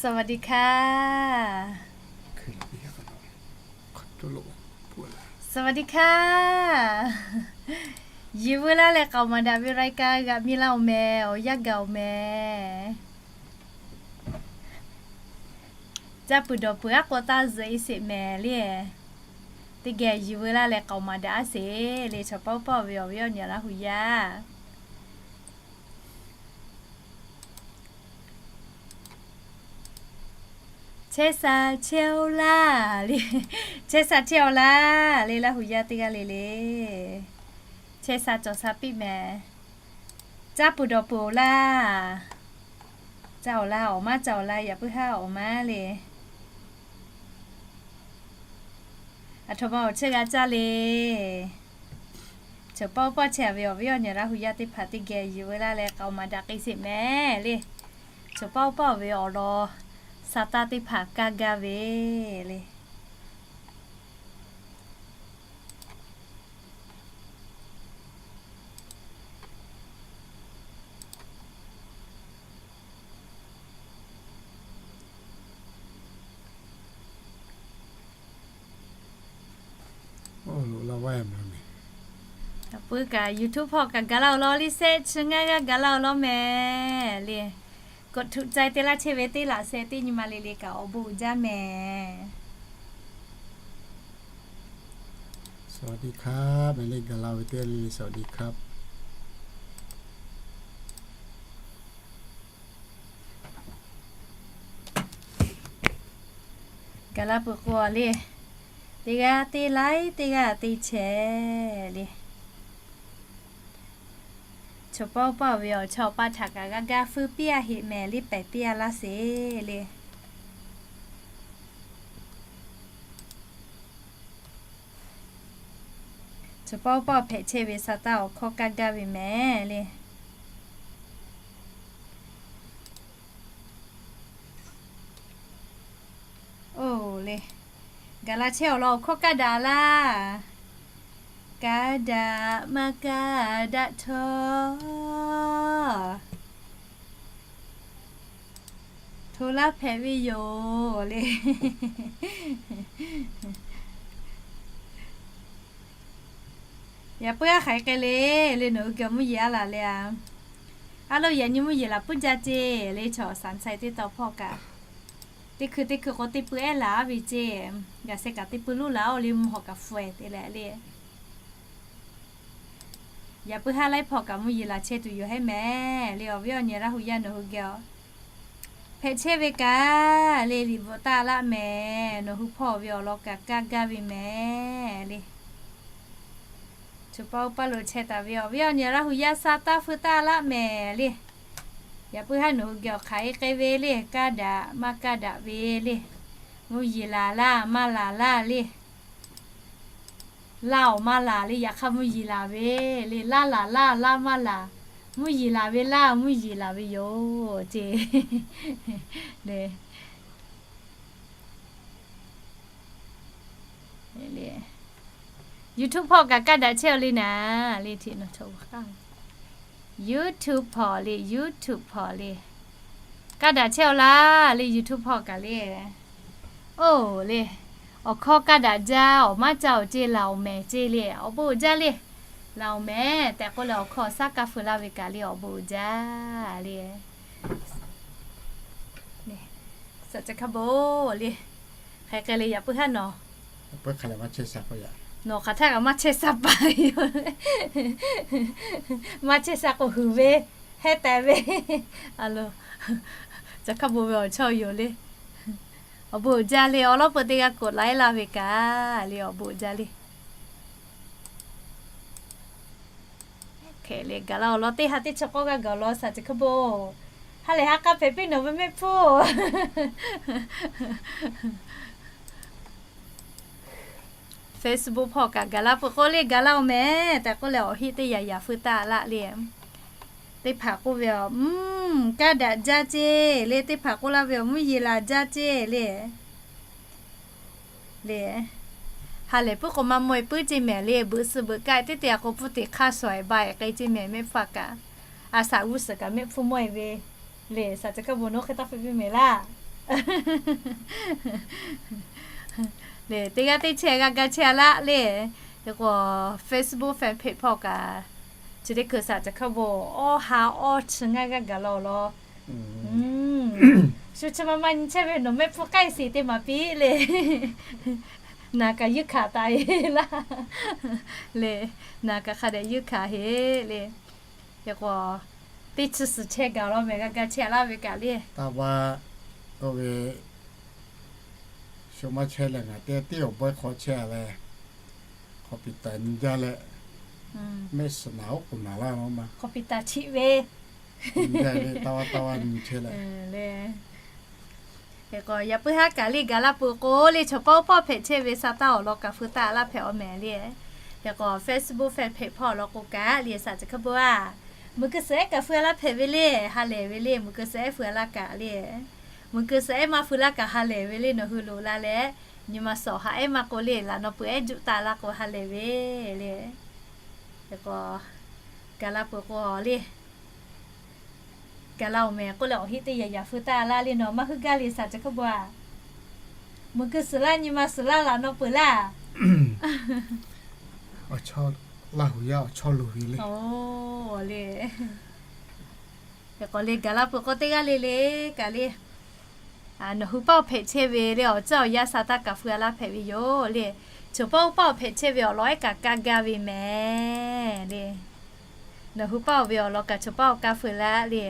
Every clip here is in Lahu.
สวัสดีค่ะ สวัสดีค่ะ Yiˬ veu laˇ leh k'aoˍ maˍ daꞈ ve รายการ g'aꞈ mi laˇ-oˬ mehˍ, awˬ yanˇ gaˬ-oˬ mehˍ. Caˇ peuˬ dawˬ peuˬ aˉ k'aw taˇ zuhꞈ-e sheˍ mehˍ le. Teˇ geh yiˬ veu laˇ leh k'aoˍ maˍ daꞈ aˉ sheˍ le. Chaw paˆ uˉ paˆ ve awˬ viˉ awˬ nyi Laˇ huˍ yaˇ chehˇ sha chehˇ-oˆ laˇ le. Chehˇ sha chehˇ-oˆ laˇ le, Laˇ huˍ yaˇ teˇ g'aˇ le le. Chehˇ sha cawˬ sha piˇ mehˍ. Caˇ peuˬ dawˬ peuˬ-oˬ laˇ. Caˇ-oˬ laˇ, awˬ maˇ caˇ-oˬ laˇ, yaꞈ puiˉ haˉ awˬ maˇ le. Aˬ htoꞈ ma awˬ chehˇ g'a caˇ le. Chaw paˆ uˉ paˆ chehˇ ve awˬ viˉ awˬ nyi Laˇ huˍ yaˇ teˇ hpaˍ teˇ geh yiˬ veu laˇ leh k'aoˍ maˍ daꞈ k'ai sheˍ mehˍ le. Chaw paˆ uˉ paˆ ve awˬ lawn sa taˇ teˇ hpaˍ kaˇ gaˇ ve le. Aˬ puiˉ kaꞈ YouTube hpawˇ kaꞈ gaˬ laˇ-oˬ law le, share chi ngaˇ g'aˇ gaˬ laˇ-oˬ law mehˍ le. กดถูกใจ te laˇ chehˇ ve teˇ laꞈ share teˇ nyi ma le le kaꞈ awˬ bon uiˍ jaˇ mehˍ. สวัสดีครับ mehˍ le, gaˬ la ve teˇ g'aˇ le le สวัสดีครับ Gaˬ la peuˬ k'o le, teˇ g'aˇ teˇ laiˉ teˇ g'aˇ teˇ chehˇ le. Chaw paˆ uˉ paˆ ve awˬ chawˇ awˬ paˇ htaꞈ kaꞈ g'aˇ gaˇ feu piˇ-a heꞈ mehˍ le, pehˬ piˇ-a laˇ sheˍ le. Chaw paˆ uˉ paˆ hpehꞈ chehˇ ve sa taˇ awˬ hkawˇ kaˇ gaˇ ve mehˍ le. Oˬ le, gaˬ la chehˇ-oˬ law, awˬ hkawˇ kaˇ daꞈ laˇ. Kaˇ daꞈ maˇ kaˇ daꞈ htawˇ, hto laˇ hpehꞈ ve yoˬ le. Yaꞈ puiˉ aˉ hk'aˬ hk'e le, le nawˬ hui geh mvuhˇ yeˬ aˉ laˬ le-a. Aˉ lo yaꞈ nyi mvuhˇ yeˬ laˬ puiˉ jaˇ ceˇ le, chaw สามชัย teˇ tawn hpawˇ kaꞈ. Teˇ hkui teˇ hkui k'o teˇ pui ehˉ laˬ aˉ ve ceˇ. Gaˬ sheh kaꞈ teˇ pui luˇ laˬ-oˬ le, mvuhˇ hawˬ kaꞈ fu-e te leh le. Yaꞈ puiˉ haˉ laiˉ hpawˇ kaꞈ mvuhˇ yeˬ laˬ chehˇ tuˬ yoˬ hehˉ mehˍ le. Awˬ viˉ awˬ nyi Laˇ huˍ yaˇ nawˬ hui geh-a hpehꞈ chehˇ ve kaꞈ le, liꞈ bvuhꞈ taˇ laˆ mehˍ. Nawˬ hui hpawˇ ve awˬ lawn kaꞈ kaˇ gaˇ ve mehˍ le. Chaw paˆ uˉ paˆ lo chehˇ taˍ ve awˬ viˉ awˬ nyi Laˇ huˍ yaˇ sa taˇ feu taˇ laˆ mehˍ le. Yaꞈ puiˉ haˉ nawˬ hui geh awˬ hk'aˬ e k'ai ve le, kaˇ daꞈ maˇ kaˇ daꞈ ve le. Mvuhˇ yeˬ laˬ laˇ maˇ laˬ laˇ le. Laˇ-oˬ maˇ laˬ le, yaꞈ hk'aˇ mvuhˇ yeˬ laˬ ve le. Laˇ laˬ laˇ, laˇ maˇ laˬ. Mvuhˇ yeˬ laˬ ve laˇ, mvuhˇ yeˬ laˬ ve yoˬ ceˇ le. YouTube hpawˇ kaꞈ kaˇ daꞈ chehˇ-oˬ le naˍ le. YouTube hpawˇ le, YouTube hpawˇ le, kaˇ daꞈ chehˇ-oˬ laˇ le. YouTube hpawˇ kaꞈ le, oˬ le, awˬ hkawˇ kaˇ daꞈ jaˇ, awˬ maˇ caˇ-oˬ ceˇ, laˬ-oˬ mehˍ ceˇ le. Awˬ bon uiˍ jaˇ le. Laˬ-oˬ mehˍ tehꞈ k'oˆ leh awˬ hkawˇ awˬ shaˉ kaˇ feu laˇ ve kaꞈ le, awˬ bon uiˍ jaˇ le. สัจจคบฏ le. Hk'aˬ hk'e le, yaꞈ puiˉ haˉ nawˬ, nawˬ hk'aˬ htaˇ kaꞈ maˇ chehˇ sha paˍ yoˬ. Maˇ chehˇ sha k'o huiˍ ve, heh tehˍ ve. สัจจคบฏ ve awˬ chawˇ yoˬ le. Awˬ bon uiˍ jaˇ le. Awˬ lawn peuˬ teˇ g'aˇ กดไลค์ laˇ ve kaꞈ le, awˬ bon uiˍ jaˇ le. Hk'e le, gaˬ la awˬ lawn teˇ ha teˇ chi k'awˇ g'aˇ gaˬ law สัจจคบฏ. Ha lehˬ ha k'a hpehꞈ piˇ nawˬ ve mehˆ hpfuhˇ. Facebook hpawˇ kaꞈ gaˬ la peuˬ k'o le, gaˬ la-oˬ mehˍ tehꞈ k'oˆ leh awˬ heˆ teˇ yaꞈ yaꞈ feu taˇ laˆ le. Teˇ hpaˍ k'oˆ ve, Kaˇ daꞈ jaˇ ceˇ le. Teˇ hpaˍ k'oˆ laˇ ve, Mvuhˇ yeˬ laˬ jaˇ ceˇ le. Le, ha lehˬ puiˉ k'o maˇ mawˇ-e puiˉ ceˇ mehˍ le. Beuꞈ suh beuꞈ kaˆ-e teˇ te a k'o, pfuhˇ teꞈ hk'aˇ shawˍ-e ba-e k'ai ceˇ mehˍ, mehˆ hpfuhˇ kaꞈ. A shaꞈ g'uˇ suhˍ kaꞈ mehˆ hpfuhˇ mawˇ-e ve le. สัจจคบฏ nawˬ hk'e taˇ hpehꞈ piˇ mehˍ laˇ. Le, teˇ g'aˇ teˇ chehˇ g'a ga chehˇ a laˇ le. Hk'e k'o, Facebook fan page hpawˇ kaꞈ, chi teˇ hkui saˍ caˬ hkawˇ bon awˇ ha awˇ chi ngaˇ g'aˇ gaˬ la awˬ lawn. Shu chi ma ma nyi chehˇ ve nawˬ mehˆ hpfuhˇ k'ai sheˍ te maˍ piˇ le. Naˬ kaꞈ yuˇ hkanˍ taˍ e laˇ le. Naˬ kaꞈ hk'a dehꞈ yuˇ hkanˍ heˍ le. Hk'e k'o, teˇ chi suhˍ chehˇ gaˬ law mehˍ g'a ga chehˇ laˇ ve kaꞈ le. Taˇ vaˇ k'oˆ ve, shu maˇ chehˇ leh ngaˬ teˇ tiˉ awˬ bawehˇ hk'aw chehˇ a leh, hk'aw piˍ taˍ nyi jaˇ leh, mehˆ suhˍ naˬ oˉ k'oˍ naˬ laˇ ma ma. Hk'aw piˍ taˍ chiꞈ ve, taˇ vaˇ taˇ vaˇ nyi chehˇ leh le. Hk'e k'o, yaꞈ puiˉ haˉ kaꞈ le gaˬ la peuˬ k'o le, chaw pawˆ oˇ pawˆ hpehꞈ chehˇ ve sa taˇ awˬ lawn kaꞈ feu taˇ laˇ hpehꞈ awˬ mehˍ le. Hk'e k'o, Facebook fan page hpawˇ awˬ lawn k'o kaꞈ le, saˍ caˬ hkawˇ bon a, muiˬ keu suhˍ ehˉ kaꞈ feu laˇ hpehꞈ ve le, ha lehˬ ve le, muiˬ keu suhˍ ehˉ feu laˇ kaꞈ le. Muiˬ keu suhˍ ehˉ maˇ feu laˇ kaꞈ ha lehˬ ve le, nawˬ hui loꞈ la leh, nyi ma suhˍ haꞈ ehˉ maˇ k'o le, laꞈ naw peuˬ ehˉ juˆ taˍ laˇ k'o ha lehˬ ve le. Hk'e k'o, gaˬ la peuˬ k'o le, gaˬ la awˬ mehˍ k'oˆ leh awˬ heˆ teˇ yaꞈ yaꞈ feu taˇ laˇ le, nawˬ maˇ huiˉ gaˇ le saˍ caˬ hkawˇ bon a. Muiˬ keu suhˍ laˇ nyi ma suhˍ laˇ laꞈ naw peuˬ laˇ. Laˇ huˍ yaˇ awˬ chawˇ luˬ ve le. Hk'e k'o le gaˬ la peuˬ k'o teˇ g'aˇ le le kaꞈ le, nawˬ hui paˆ awˬ hpehꞈ chehˇ ve le awˬ caˇ awˬ yaˇ sa taˇ kaꞈ feu a laˇ hpehꞈ ve yoˬ le. Chaw pawˆ oˇ paˆ awˬ hpehꞈ chehˇ ve awˬ lawn ehˉ kaꞈ kaˇ gaˇ ve mehˍ le. Nawˬ hui paˆ awˬ ve awˬ lawn kaꞈ chaw pawˆ awˬ kaˇ feu laˇ le.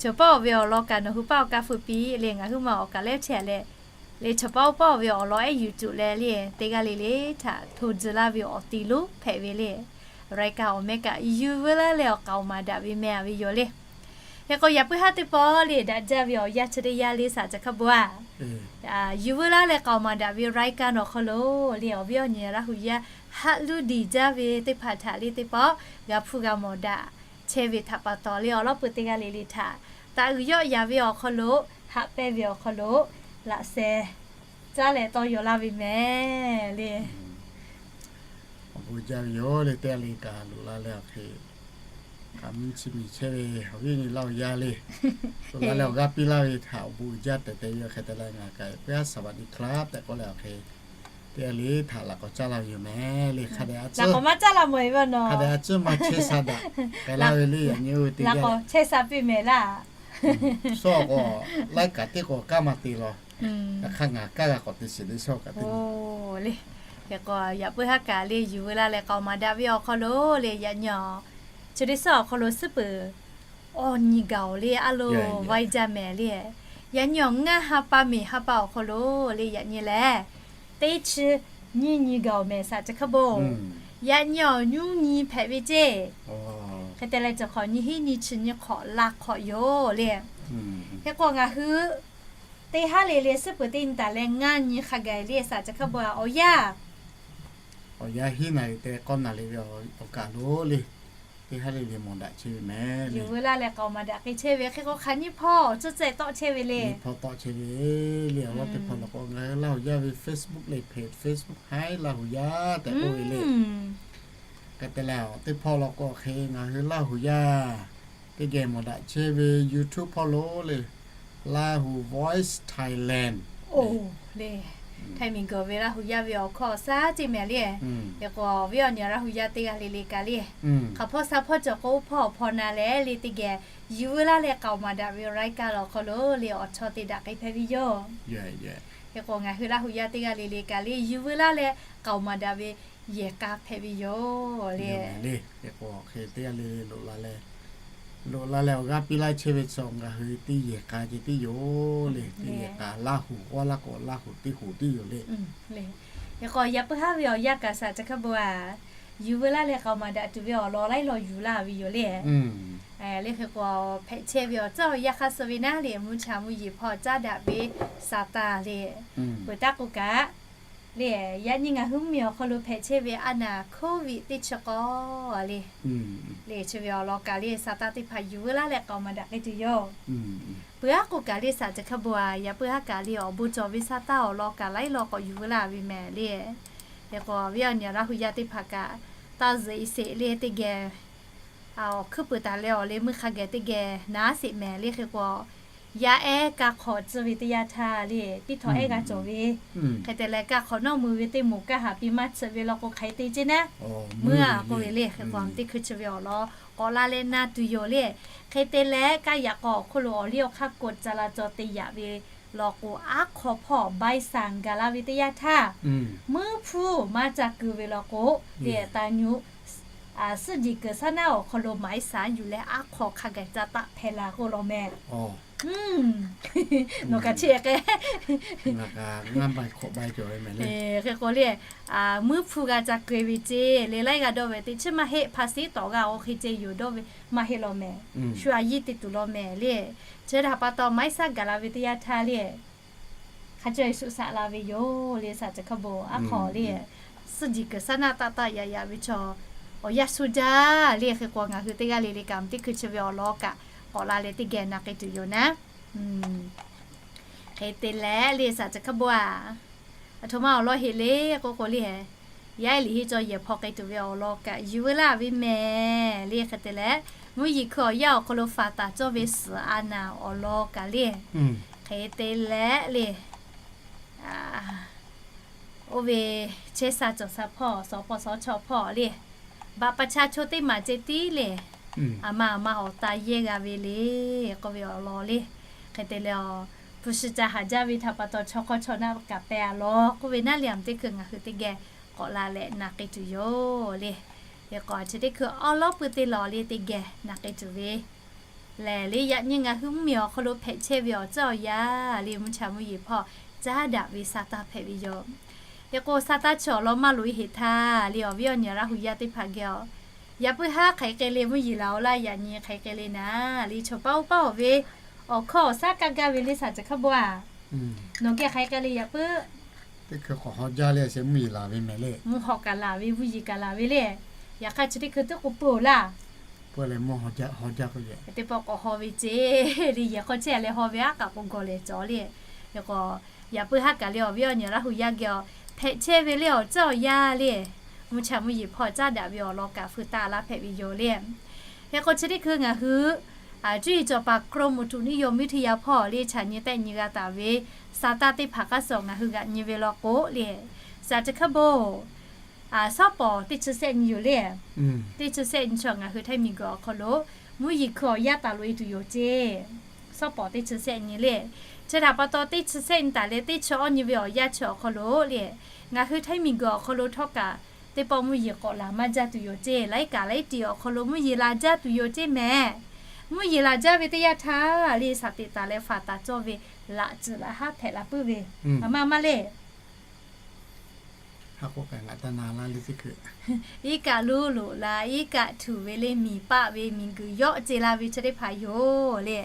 Chaw pawˆ awˬ ve awˬ lawn kaꞈ nawˬ hui paˆ awˬ kaˇ feu piˇ le, ngaˬ hui ma awˬ kaꞈ lehˉ chehˇ leh, le chaw pawˆ oˇ paˆ awˬ ve awˬ lawn ehˉ yuˬ tuˬ leh le, teˇ g'aˇ le le htaꞈ hto tcuh laˇ ve awˬ ti lonˉ hpehꞈ ve le. รายการ awˬ meh kaꞈ yuˬ veu laˇ leh awˬ k'aoˍ maˍ daꞈ ve meh a ve yoˬ le. Hk'e k'o yaꞈ puiˉ haˉ teˇ pawˆ le daꞈ jaˇ ve awˬ yanˇ chi teˇ yanˇ le saˍ caˬ hkawˇ bon a, yuˬ veu laˇ leh k'aoˍ maˍ daꞈ ve รายการ awˬ hk'aw lo le awˬ viˉ awˬ nyi Laˇ huˍ yaˇ haꞈ luˇ diˬ jaˇ ve teˇ hpaˍ htaꞈ le teˇ pawˆ g'a hpuˇ g'a mawˬ daꞈ chehˇ ve htaꞈ pa taw le awˬ lawn peuˬ teˇ g'aˇ le le htaꞈ taꞈ uiˍ yawˆ yaˍ ve awˬ hk'aw lo, haꞈ pehnˇ ve awˬ hk'aw lo, laꞈ sheh caˉ leh tawˇ yaw laˇ ve meh le. Awˬ bon jaˇ ve yoˬ le teˇ g'aˇ le kaꞈ loꞈ la leh awˬ hk'e, hk'aˬ mvuhˇ chi miˬ chehˇ ve awˬ viˉ awˬ nyi Laˇ huˍ yaˇ le, loꞈ la leh awˬ g'aˇ piˇ laˇ ve htaꞈ awˬ bon uiˍ jaˇ tehꞈ tehꞈ ve awˬ hk'e te leh ngaˬ kaꞈ สวัสดีครับ tehꞈ k'oˆ leh awˬ hk'e, teˇ g'aˇ le htaꞈ laꞈ k'awꞈ caˉ laˇ ve yoˬ meh le. Hk'a dehꞈ a ciˉ maˇ caˉ laˇ mawˬ e ve a nawˬ. Hk'a dehꞈ a ciˉ maˇ chehˇ sha daꞈ k'ai laˇ ve le yaꞈ nyi oˇ ve teˇ g'aˇ chehˇ sha piˇ meh laˇ. Sawˉ k'o, laiˉ kaꞈ teˇ k'o kaˇ maˇ te law. Yaꞈ hk'aˇ ngaˬ kaˇ g'a k'awꞈ te shiˍ le sawˉ kaꞈ teˇ le. Hk'e k'o yaꞈ puiˉ haˉ kaꞈ le yuˬ veu laˇ leh k'aoˍ maˍ daꞈ ve awˬ hk'aw lo le yaꞈ nyi awˬ, chi teˇ sawˉ awˬ hk'aw lo suhˉ peuˬ awˬ nyi gaˬ awˬ le a loˍ vaiˇ jaˇ meh le. Yaꞈ nyi awˬ ngaˇ ha pa miˬ ha pa awˬ hk'aw lo le yaꞈ nyi lehˬ, teˇ chi nyiˇ nyi gaˬ awˬ meh saˍ caˬ hkawˇ bon. Yaꞈ nyi awˬ nyiˇ nyi hpehꞈ ve ceˇ. Hk'e te leh cawˬ hk'awꞈ nyi hiˉ nyi chi nyi hk'awꞈ la hk'awꞈ yoˬ le. Hk'e k'o ngaˬ hui teˇ haˉ le le suhˉ peuˬ teˇ nyi taˍ leh ngaˇ nyi hk'a gaˬ le saˍ caˬ hkawˇ bon a awˬ yanˇ awˬ yanˇ hiˉ naˍ riˍ te k'awˇ naˍ riˍ ve awˬ kaˬ lo le, teˇ haˉ le le mawˬ daꞈ chehˇ ve meh le. Yuˬ veu laˇ leh k'aoˍ maˍ daꞈ k'ai chehˇ ve hk'e k'o hk'aˬ nyiˇ hpawˇ awˬ tcuhˇ ceh tawˆ chehˇ ve le. Nyiˇ hpawˇ tawˆ chehˇ ve le. Awˬ lawn teˇ hpawˇ law k'o ngaˬ hui Laˇ huˍ yaˇ ve Facebook le, page Facebook Haiˉ Laˇ huˍ yaˇ tehꞈ k'oˆ ve le. Hk'e te leh teˇ hpawˇ law k'o hk'e ngaˬ hui Laˇ huˍ yaˇ teˇ geh mawˬ daꞈ chehˇ ve YouTube hpawˇ lo le, Lahu Voice Thailand le. Htaiˍ miˬ gawˬ ve Laˇ huˍ yaˇ ve awˬ hkawˇ awˬ shaˉ ceˇ meh le. Hk'e k'o awˬ viˉ awˬ nyi Laˇ huˍ yaˇ teˇ g'aˇ le le kaꞈ le, hk'aˬ hpawˇ sha hpawˇ cawˬ k'o oˇ hpawˇ awˬ hpawˇ na leh le teˇ geh yuˬ veu laˇ leh k'aoˍ maˍ daꞈ ve awˬ laiˉ kaˆ lawˬ hk'aw lo le awˬ chawˇ te daꞈ k'ai hpehꞈ ve yoˬ. Hk'e k'o ngaˬ hui Laˇ huˍ yaˇ teˇ g'aˇ le le kaꞈ le yuˬ veu laˇ leh k'aoˍ maˍ daꞈ ve yehˬ k'a hpehꞈ ve yoˬ le. Hk'e k'o hk'e teˇ g'aˇ le le loꞈ la leh, loꞈ la leh awˬ g'aˇ piˇ laˇ chehˇ ve chaw ngaˬ hui teˇ yehˬ k'a ceh tiˉ yoˬ le. Teˇ yehˬ k'a Laˇ huˍ g'awˇ laˇ k'o Laˇ huˍ teˇ hoꞈ tiˉ yoˬ le. Hk'e k'o yaꞈ puiˉ haˉ ve awˬ yanˇ kaꞈ saˍ caˬ hkawˇ bon a, yuˬ veu laˇ leh k'aoˍ maˍ daꞈ tuˬ ve awˬ lawn laiˉ law yuˬ laˇ ve yoˬ le. Le hk'e k'o hpehꞈ chehˇ ve awˬ tcuhˇ awˬ yanˇ hk'aˇ suh ve naˉ le mvuhˇ cha mvuhˇ yeˬ hpawˇ caˉ daꞈ ve sa taˇ le. Peuˬ taˇ k'o kaꞈ le, yaꞈ nyi ngaˬ hui mvuhˇ miˬ awˬ hk'aw lo hpehꞈ chehˇ ve a naˍ Covid teˇ chi k'awˇ le, le chi ve awˬ lawn kaꞈ le sa taˇ teˇ hpaˍ yuˬ veu laˇ leh k'aoˍ maˍ daꞈ k'ai tuˬ yoˬ. Peuˬ aˉ k'o kaꞈ le saˍ caˬ hkawˇ bon a, yaꞈ puiˉ haˉ kaꞈ le awˬ bon cawˬ ve sa taˇ awˬ lawn kaꞈ laiˉ law k'awꞈ yuˬ veu laˇ ve meh le. Hk'e k'o awˬ viˉ awˬ nyi Laˇ huˍ yaˇ teˇ hpaˍ kaꞈ taˇ zuhꞈ e sheˍ le teˇ geh awˬ hkuiˉ peuˬ taˍ leh awˬ le meuˇ hk'a geh teˇ geh naˉ sheˍ meh le. Hk'e k'o Yaˇ ehˉ kaˇ hk'awꞈ tcuh ve teˇ yanˇ htaˇ le, teˇ htawꞈ ehˉ g'a cawˬ ve. Hk'e te leh kaˇ hk'awꞈ nawˉ mui ve teˇ moˍ kaˇ haˍ piˇ maˇ tsuhꞈ ve law k'o hk'aˬ hk'e te ceˇ naˉ, muiˉ a k'oˆ ve le. Hk'e k'o teˇ hkui chi ve awˬ lawn k'awꞈ la leh na tuˬ yoˬ le. Hk'e te leh kaˇ yaꞈ k'aw awˬ hk'oˆ lo awˬ liˇ awˬ hk'aˇ k'oꞈ ca la cawˬ te yaꞈ ve law k'o, aˉ hk'aw hpawˇ ใบสั่ง gaˬ la ve teˇ yanˇ htaˇ, muiˉ hpfuhˇ maˇ ca keu ve law k'o, le taˇ nyu suhˆ jiˬ kuiˬ saˉ naˆ awˬ hk'aw lo หมายสาร yuˬ leh aˉ hk'aw hk'a gaˬ ca taˆ hpehꞈ la k'oˆ law mehˍ. Nawˬ kaꞈ chi k'e, hk'e k'o le, muiˉ hpfuhˇ g'a ca keu ve ceˇ le, laiˉ g'a dawˇ ve teˇ chi maˇ heˆ, hpa siˉ tawˍ g'a k'o hk'e ceˇ yoˬ dawˇ ve maˇ heˆ law mehˍ. Shu a yiˇ te tuˬ law mehˍ le. Chi htaꞈ pa taw ไม้สัก gaˬ la ve teˇ yanˇ htaˇ le, hk'a caw e suhˆ saꞈ la ve yoˬ le, saˍ ceˬ hk'a bon aˉ hk'aw le, suhˆ jiˬ kuiˬ saˉ naˆ taˆ taˆ yaꞈ yaꞈ ve chaw awˬ yanˇ shu jaˇ le. Hk'e k'o ngaˬ hui teˇ g'aˇ le le kaꞈ teˇ hkui chi ve awˬ lawn kaꞈ k'awꞈ la leh teˇ geh na k'ai tuˬ yoˬ naˉ. Hk'e te leh le saˍ ceˬ hk'a bon a, aˬ htoꞈ ma awˬ lawn heˆ le k'oˆ k'o le, yaˇ ehˉ liꞈ henˇ cawˬ yehˬ hpaw k'ai tuˬ ve awˬ lawn kaꞈ yuˬ veu laˇ ve mehˍ le. Hk'e te leh mvuhˇ yeˬ hkui awˬ yanˇ awˬ hk'aw lo faˍ taˍ cawˇ ve suhˍ a naˍ awˬ lawn kaꞈ le, hk'e te leh le, oˇ ve chehˇ sha cawˬ sha hpawˇ, sawˍ paw sawˍ chaw hpawˇ le, บัตรประชาชน teˇ maˬ ceh tiˉ le, aˬ ma aˬ ma awˬ ta yehˇ g'a ve le k'oˆ ve awˬ lawn le. Hk'e te leh, hpu shi ca haˍ jaˇ ve htaꞈ pa taw chaw hk'awˇ chaw naˆ kaꞈ peh a law k'oˆ ve naˉ le, aˬ teˇ hkui ngaˬ hui teˇ geh k'awꞈ la leh na k'ai tuˬ yoˬ le. Hk'e k'o chi teˇ hkui awˉ lawˉ pui teˇ law le teˇ geh na k'ai tuˬ ve lehˬ le, yaꞈ nyi ngaˬ hui mvuhˇmiˬ awˬ hk'aw lo hpehꞈ chehˇ ve awˬ ceuˬ awˬ yanˇ le, mvuhˇ cha mvuhˇ yeˬ hpawˇ caˉ daꞈ ve sa taˇ hpehꞈ ve yoˬ. Hk'e k'o sa taˇ chi awˬ lawn maˇ loꞈ e heꞈ htaˇ le, awˬ viˉ awˬ nyi Laˇ hu yaˇ teˇ hpaˍ geh a, yaꞈ puiˉ haˉ hk'aˬ hk'e le mvuhˇ yeˬ laˬ-oꞈ laˇ, yaꞈ nyi hk'aˬ hk'e le naˍ le, chaw paˇ oˇ paˇ awˬ ve awˬ hkawˇ awˬ shaˉ kaˇ gaˇ ve le saˍ ceˬ hk'a bon a. Nawˬ geh hk'aˬ hk'e le yaꞈ puiˉ teˇ hkui k'awꞈ haw jaˇ le, a sheh mvuhˇ yeˬ laˬ ve mehˍ le. Mvuhˇ hawꞈ kaꞈ laˬ ve, mvuhˇ yeˬ kaꞈ laˬ ve le. Yaꞈ hk'aˇ chi teˇ hkui teˇ k'o peuˬ-oˬ laˇ. Peuˬ leh mvuhˇ haw jaˇ k'o, teˇ pawˆ k'awꞈ haw ve ceˇ le, yehˬ hk'aw chehˇ leh haw ve aˉ kaꞈ k'o gawˬ lehˬ cawˬ le. Hk'e k'o, yaꞈ puiˉ haˉ kaꞈ le awˬ viˉ awˬ nyi Laˇ hu yaˇ geh a hpehꞈ chehˇ ve le awˬ ceuˬ awˬ yanˇ le, mvuhˇ cha mvuhˇ yeˬ hpawˇ caˉ daꞈ ve awˬ lawn kaꞈ feu taˍ laˇ hpehꞈ ve yoˬ le. Hk'e k'o chi teˇ hkui ngaˬ hui cuˇ yiˍ cawˬ paˍ กรมอุตุนิยมวิทยา hpawˇ le chaꞈ nyi tehˆ nyi g'a taˍ ve sa taˇ teˇ hpaˍ k'aˉ suh ngaˬ hui g'aꞈ nyi ve law k'o le, saˍ ceˬ hk'a bon, shawˉ pawˍ teˇ chi sehˆ nyi yoˬ le. Teˇ chi sehˆ nyi chaw ngaˬ hui Htaiˇ miˬguiˬ awˬ hk'aw lo mvuhˇ yeˬ hkui awˬ yanˇ taˍ loꞈ e tuˬ yoˬ ceˇ. Shawˉ pawˍ teˇ chi sehˆ nyi le. Chi htaꞈ pa taw teˇ chi sehˆ nyi taˍ leh teˇ chi awˇ nyi ve awˬ yanˇ chi awˬ hk'aw lo le, ngaˬ hui Htaiˇ miˬguiˬ awˬ hk'aw lo htawˇ kaꞈ teˇ pawˆ mvuhˇ yeˬ k'awꞈ laˬ maˇ jaˇ tuˬ yoˬ ceˇ. Laiˉ kaꞈ laiˉ tiˍ awˬ hk'aw lo mvuhˇ yeˬ laˬ jaˇ tuˬ yoˬ ceˇ mehˍ. Mvuhˇ yeˬ laˬ jaˇ ve teˇ yanˇ htaˇ le, shaˍ teꞈ taˍ leh faˍ taˍ cawˇ ve laꞈ tcuhˍ laꞈ haˉ hpehꞈ la puiˉ ve, aˬ ma maˇ le. Iˉ kaˆ luˇ loꞈ la, iˉ kaˆ htuꞈ ve le, miˬ paˆ ve miˬguiˬ yawˆ ce la ve chi teˇ hpaˍ yoˬ le.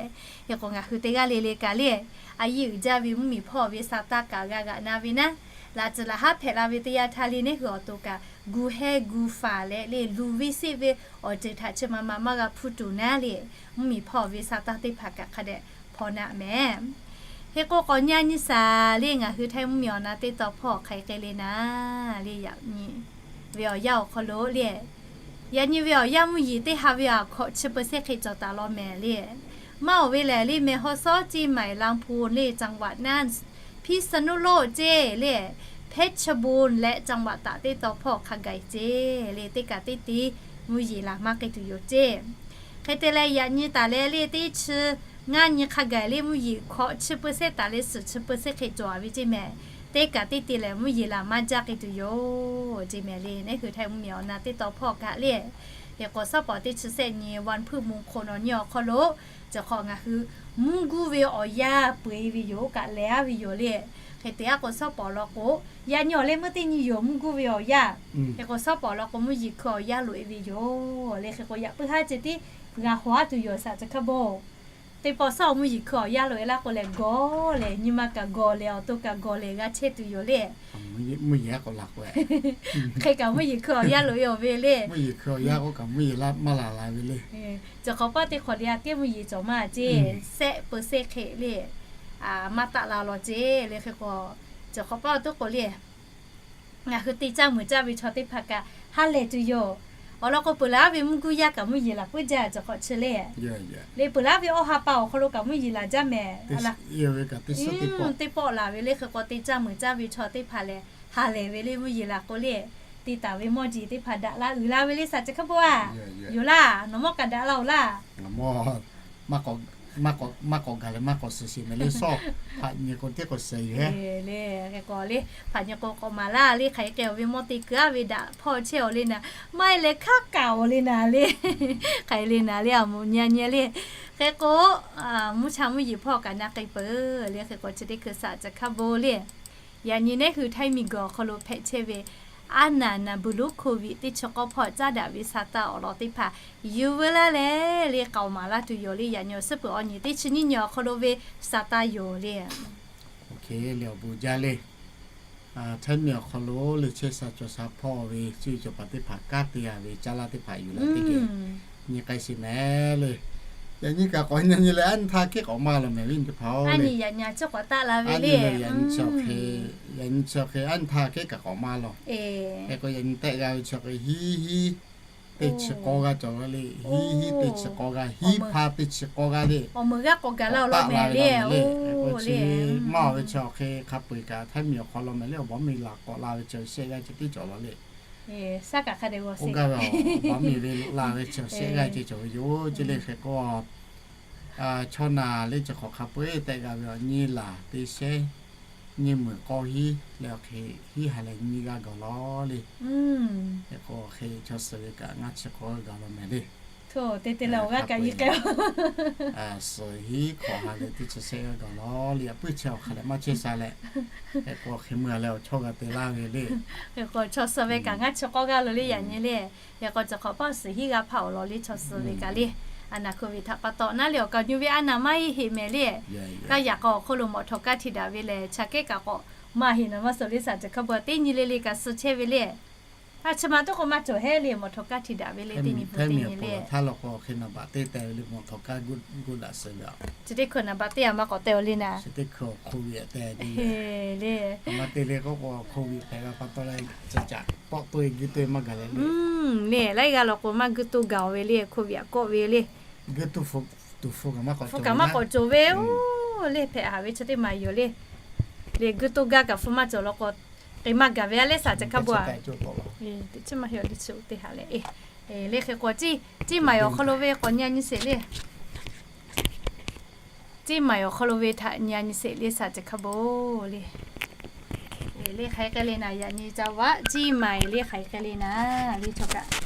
Hk'e k'o ngaˬ hui teˇ g'aˇ le le kaꞈ le, a yiˇ uiˍ jaˇ ve mvuhˇmiˬ hpawˇ ve sa taˇ kaꞈ g'a g'aꞈ na ve naˉ, laꞈ tcuhˍ laꞈ haˉ hpehꞈ la ve teˇ yanˇ htaˇ le, neˇ hui awˬ to kaꞈ gu hehˇ gu faˍ leh le, luˬ ve seˆ ve awˬ ceuˬ htaꞈ chi ma ma maˇ g'a hpuˇ tuˬ naˉ le, mvuhˇmiˬ hpawˇ ve sa taˇ teˇ hpaˍ kaꞈ hk'a dehꞈ hpaw naˆ mehˍ. Hk'e k'o k'awꞈ nyi a nyi shaˍ le, ngaˬ hui Htaiˇ mvuhˇmiˬ awˬ na teˇ taw hpawˇ hk'aˬ hk'e le naˉ le, yaꞈ nyi ve awˬ yanˇ awˬ hk'aw lo le, yaꞈ nyi ve awˬ yanˇ mvuhˇ yeˬ teˇ ha ve a hkawꞈ chi เปอร์เซ็นต์ hk'e cawˬ taˍ law mehˍ le. Maˇ oˬ ve lehˬ le, แม่ฮ่องสอน ceˇ, แม่ฮ่องสอน Laˇ hpu le, จังหวัดน่าน Hpiˇsaˍnuˍloˆ ceˇ le, เพชรบูรณ์ leh จังหวัดตาก teˇ taw hpawˇ hk'a gaˬ ceˇ le, teˇ kaꞈ teˇ te mvuhˇ yeˬ laˬ maˇ k'ai tuˬ yoˬ ceˇ. Hk'e te leh yaꞈ nyi taˍ leh le, teˇ chi ngaˇ nyi hk'a gaˬ le, mvuhˇ yeˬ hkawꞈ chi เปอร์เซ็นต์ taˍ leh suhˍ chi เปอร์เซ็นต์ hk'e cawˬ a ve ceˇ mehˍ. Teˇ kaꞈ teˇ te lehˬ mvuhˇ yeˬ laˬ maˇ jaˇ k'ai tuˬ yoˬ ceˇ mehˍ le. Neˇ hui Htaiˇ mvuhˇmiˬ awˬ na teˇ taw hpawˇ kaꞈ le, hk'e k'o shawˉ pawˍ teˇ chi sehˆ nyi วันพืชมงคล awˬ nyi awˬ hk'aw lo, cawˬ hk'awꞈ ngaˬ hui mvuhˇ guˇ ve awˬ yanˇ peu eˬ ve yoˬ kaꞈ lehˬ a ve yoˬ le. Hk'e te a k'o shawˉ pawˍ law k'o, yaꞈ nyi awˬ leh meuˇ teˇ nyi yoˬ mvuhˇ guˇ ve awˬ yanˇ. Hk'e k'o shawˉ pawˍ law k'o mvuhˇ yeˬ hkui awˬ yanˇ loꞈ e ve yoˬ le. Hk'e k'o yaꞈ puiˉ haˉ ceh tiˉ g'a haw a tuˬ yoˬ shaˍ ceˬ hk'a bon. Teˇ pawˆ shawˉ mvuhˇ yeˬ hkui awˬ yanˇ loꞈ e laˇ k'o lehˬ gawˬ lehˬ, nyi ma kaꞈ gawˬ lehˬ, awˬ to kaꞈ gawˬ lehˬ g'a chehˇ tuˬ yoˬ le. Hk'e kaꞈ mvuhˇ yeˬ hkui awˬ yanˇ loꞈ e awˬ ve le. Mvuhˇ yeˬ hkui awˬ yanˇ k'o kaꞈ mvuhˇ yeˬ laˇ maˇ laˬ la ve le. Cawˬ hk'awꞈ paˆ teˇ hk'awꞈ le a kehˉ mvuhˇ yeˬ cawˬ maˇ ceˇ, แสนเปอร์เซ็นต์ hk'e le, maˇ taˆ la law ceˇ le. Hk'e k'o cawˬ hk'awꞈ paˆ awˬ to k'o le, ngaˬ hui te caˇ meuˍ caˇ ve chaw teˇ hpaˍ kaꞈ ha lehˬ tuˬ yoˬ. Awˬ lawn k'o, peuˬ laˬ ve mvuhˇ guˇ yaˇ kaꞈ mvuhˇ yeˬ laˬ puiˉ jaˇ cawˬ hk'awꞈ chi le. Le peuˬ laˬ ve awˇ ha pa awˬ hk'aw lo kaꞈ mvuhˇ yeˬ laˬ jaˇ mehˍ. Teˇ pawˆ laˬ ve le hk'e k'o, teˇ caˇ meuˍ caˇ ve chaw teˇ hpaˍ lehˬ, ha lehˬ ve le mvuhˇ yeˬ laˬ k'o le, te taˍ ve mawˇ jeˬ teˇ hpaˍ daꞈ la uiˍ la ve le saˍ ceˬ hk'a bo a. Yoˬ laˇ, nawˬ mawˇ kaꞈ daꞈ la oˬ laˇ. Maˇ k'awꞈ gaˬ leh maˇ k'awꞈ suhˍ sheˍ mehˍ le sawˇ. Hpaꞈ nyi k'o teˇ k'awꞈ suhˍ yoˬ heˆ. Le, hk'e k'o le, hpaꞈ nyi k'o k'awꞈ maˍ laˇ le, hk'aˬ hk'e k'ai ve mawˇ te kuiˬ aˉ ve daꞈ hpawˇ chehˇ awˬ le naˍ, maˇ heˆ leh hk'aˉ kaꞈ awˬ le naˍ le. Hk'aˬ hk'e le naˍ le, a moˍ nyi a nyi le. Hk'e k'o, mvuhˇ cha mvuhˇ yeˬ hpawˇ kaꞈ na k'ai peuˬ le. Hk'e k'o chi teˇ hkui saˍ ceˬ hk'a bo le. Yaꞈ nyi neˉ hui Htaiˇ miˬ guiˬ awˬ hk'aw lo hpehꞈ chehˇ ve aˉ naˍ naˍ buˬ lonˉ โควิด teˇ chi k'awˇ hpawˇ caˉ daꞈ ve saˍ taˇ awˬ lawn teˇ hpaˍ yuˬ veu laˇ leh, le k'aoˍ maˍ laˇ tuˬ yoˬ le. Yaꞈ nyi awˬ suhˉ peuˬ awˬ nyi teˇ chi nyiˇ nyi awˬ hk'aw lo ve saˍ taˇ yoˬ le. Awˬ bon jaˇ le. Htaiˇ miˬ awˬ hk'aw lo le chehˇ sha cawˬ sha hpawˇ ve cuˇ yiˍ cawˬ paˍ teˇ hpaˍ kanˉ te a ve caˇ laˇ teˇ hpaˍ yuˬ la teˇ geh nyi k'ai sheˍ mehˍ le. Yaꞈ nyi kaꞈ k'awꞈ nyi nyi leh aˉ nyi htaˇ kehˉ k'awꞈ maˇ laˬ mehˍ viˉ nyi teˇ hpaˍ le. Yaꞈ nyi chi k'awꞈ taˆ la ve le. Yaꞈ nyi chi hk'e aˉ nyi htaˇ kehˉ kaꞈ k'awꞈ maˇ laˬ. Hk'e k'o yaꞈ nyi tehˆ g'a ve chi hk'e hiˉ hiˉ teˇ chi k'awˇ g'aˇ cawˬ la le. Hiˉ hiˉ teˇ chi k'awˇ g'aˇ, hiˉ hpa teˇ chi k'awˇ g'aˇ le. Awˬ meuˍ g'aˇ k'awꞈ gaˬ la awˬ lawn mehˍ le. Hk'e k'o chi maˇ ve chi awˬ hk'e hk'a peu-eˬ kaꞈ Htaiˇ miˬ awˬ hk'aw lo mehˍ le, awˬ bawˉ miˬ laˬ k'awꞈ la ve chi shehˆ g'aˇ chi teˇ cawˬ la le. Oˇ gaˇ ve awˬ bawˉ miˬ ve la ve chi shehˆ g'aˇ ceh cawˬ ve yoˬ ce le. Hk'e k'o chaw naˬ le chi hk'awꞈ hk'a peu-eˬ tehˆ g'a ve awˬ nyi laˬ teˇ shehˉ nyiˇ meunˍ k'awˇ hiˉ leh awˬ hk'e hiˉ ha leh nyiˇ g'aˇ gaˬ law le. Hk'e k'o hk'e chaw suhˍ ve kaꞈ ngaˇ chi k'awˇ g'aˇ gaˬ law mehˍ le. Te te leh awˬ g'aˇ kaꞈ yi k'ai suhˍ hiˉ hk'awꞈ ha leh teˇ chi shehˆ g'aˇ gaˬ law le. Yaꞈ puiˉ chi awˬ hk'aˬ leh maˇ chehˇ sha leh, hk'e k'o hk'e meuˇ leh awˬ chawˇ g'a te laˇ ve le. Hk'e k'o chaw suhˍ ve kaꞈ ngaˇ chi k'awˇ g'aˇ lo le yaꞈ nyi le. Hk'e k'o chi hk'awꞈ paˆ suhˍ hiˉ g'aˇ hpaˇ awˬ lawn le chaw suhˍ ve kaꞈ le. A naˍ โควิด htaꞈ pa taw naˉ le awˬ kaꞈ nyi ve a naˍ maˇ heˆ heˆ mehˍ le. Kaˇ yaꞈ k'aw awˬ hk'oˆ lo mawꞈ htawꞈ kaˇ htiꞈ daꞈ ve lehˬ, chaꞈ kehˉ kaꞈ k'awꞈ maˇ heˆ naˍ maˇ suhˍ le saˍ ceˬ hk'a bo teˇ nyi le le kaꞈ suh chehˇ ve le. A chi ma tuˉ k'o maˇ cawˬ heˆ le mawꞈ htawꞈ kaˇ htiꞈ daꞈ ve le teˇ nyi hpu teˇ nyi le. Htaˇ law k'o hk'e naˍ baꞈ teˇ teh ve le mawꞈ htawꞈ kaˇ gu daꞈ suh ve a. Chi teˇ hkui naˍ baꞈ teˇ a maˇ k'awꞈ teh awˬ le naˍ. Chi teˇ hkui awˬ โควิด a teh ve le. Maˇ te le k'oˆ k'o awˬ โควิด hpehꞈ g'a pa taw leh, caꞈ caꞈ pawˆ to e guiˇ to e maˇ gaˬ leh le. Le laiˉ g'aˇ law k'o maˇ guiˇ to gaˬ ve le โควิด a kawˆ ve le. Guiˇ to hpu kaꞈ maˇ k'awꞈ cawˬ ve oˬ le hpehꞈ haˍ ve chi teˇ maˬ yoˬ le. Le guiˇ to gaˇ kaꞈ hpu maˇ cawˬ law k'o, k'e maˇ gaˬ ve a le saˍ ceˬ hk'a bo a. Teˇ chi maˇ heˆ le chi teˇ haˍ leh, le hk'e k'o ciˇ maˍ awˬ hk'aw lo ve k'awꞈ nyi a nyi sheˍ le. Ciˇ maˍ awˬ hk'aw lo ve htaꞈ nyi a nyi sheˍ le saˍ ceˬ hk'a bo le. Le hk'aˬ hk'e le naˍ yaꞈ nyi ca vaˆ ciˇ maˍ le hk'aˬ hk'e le naˍ le chaw kaꞈ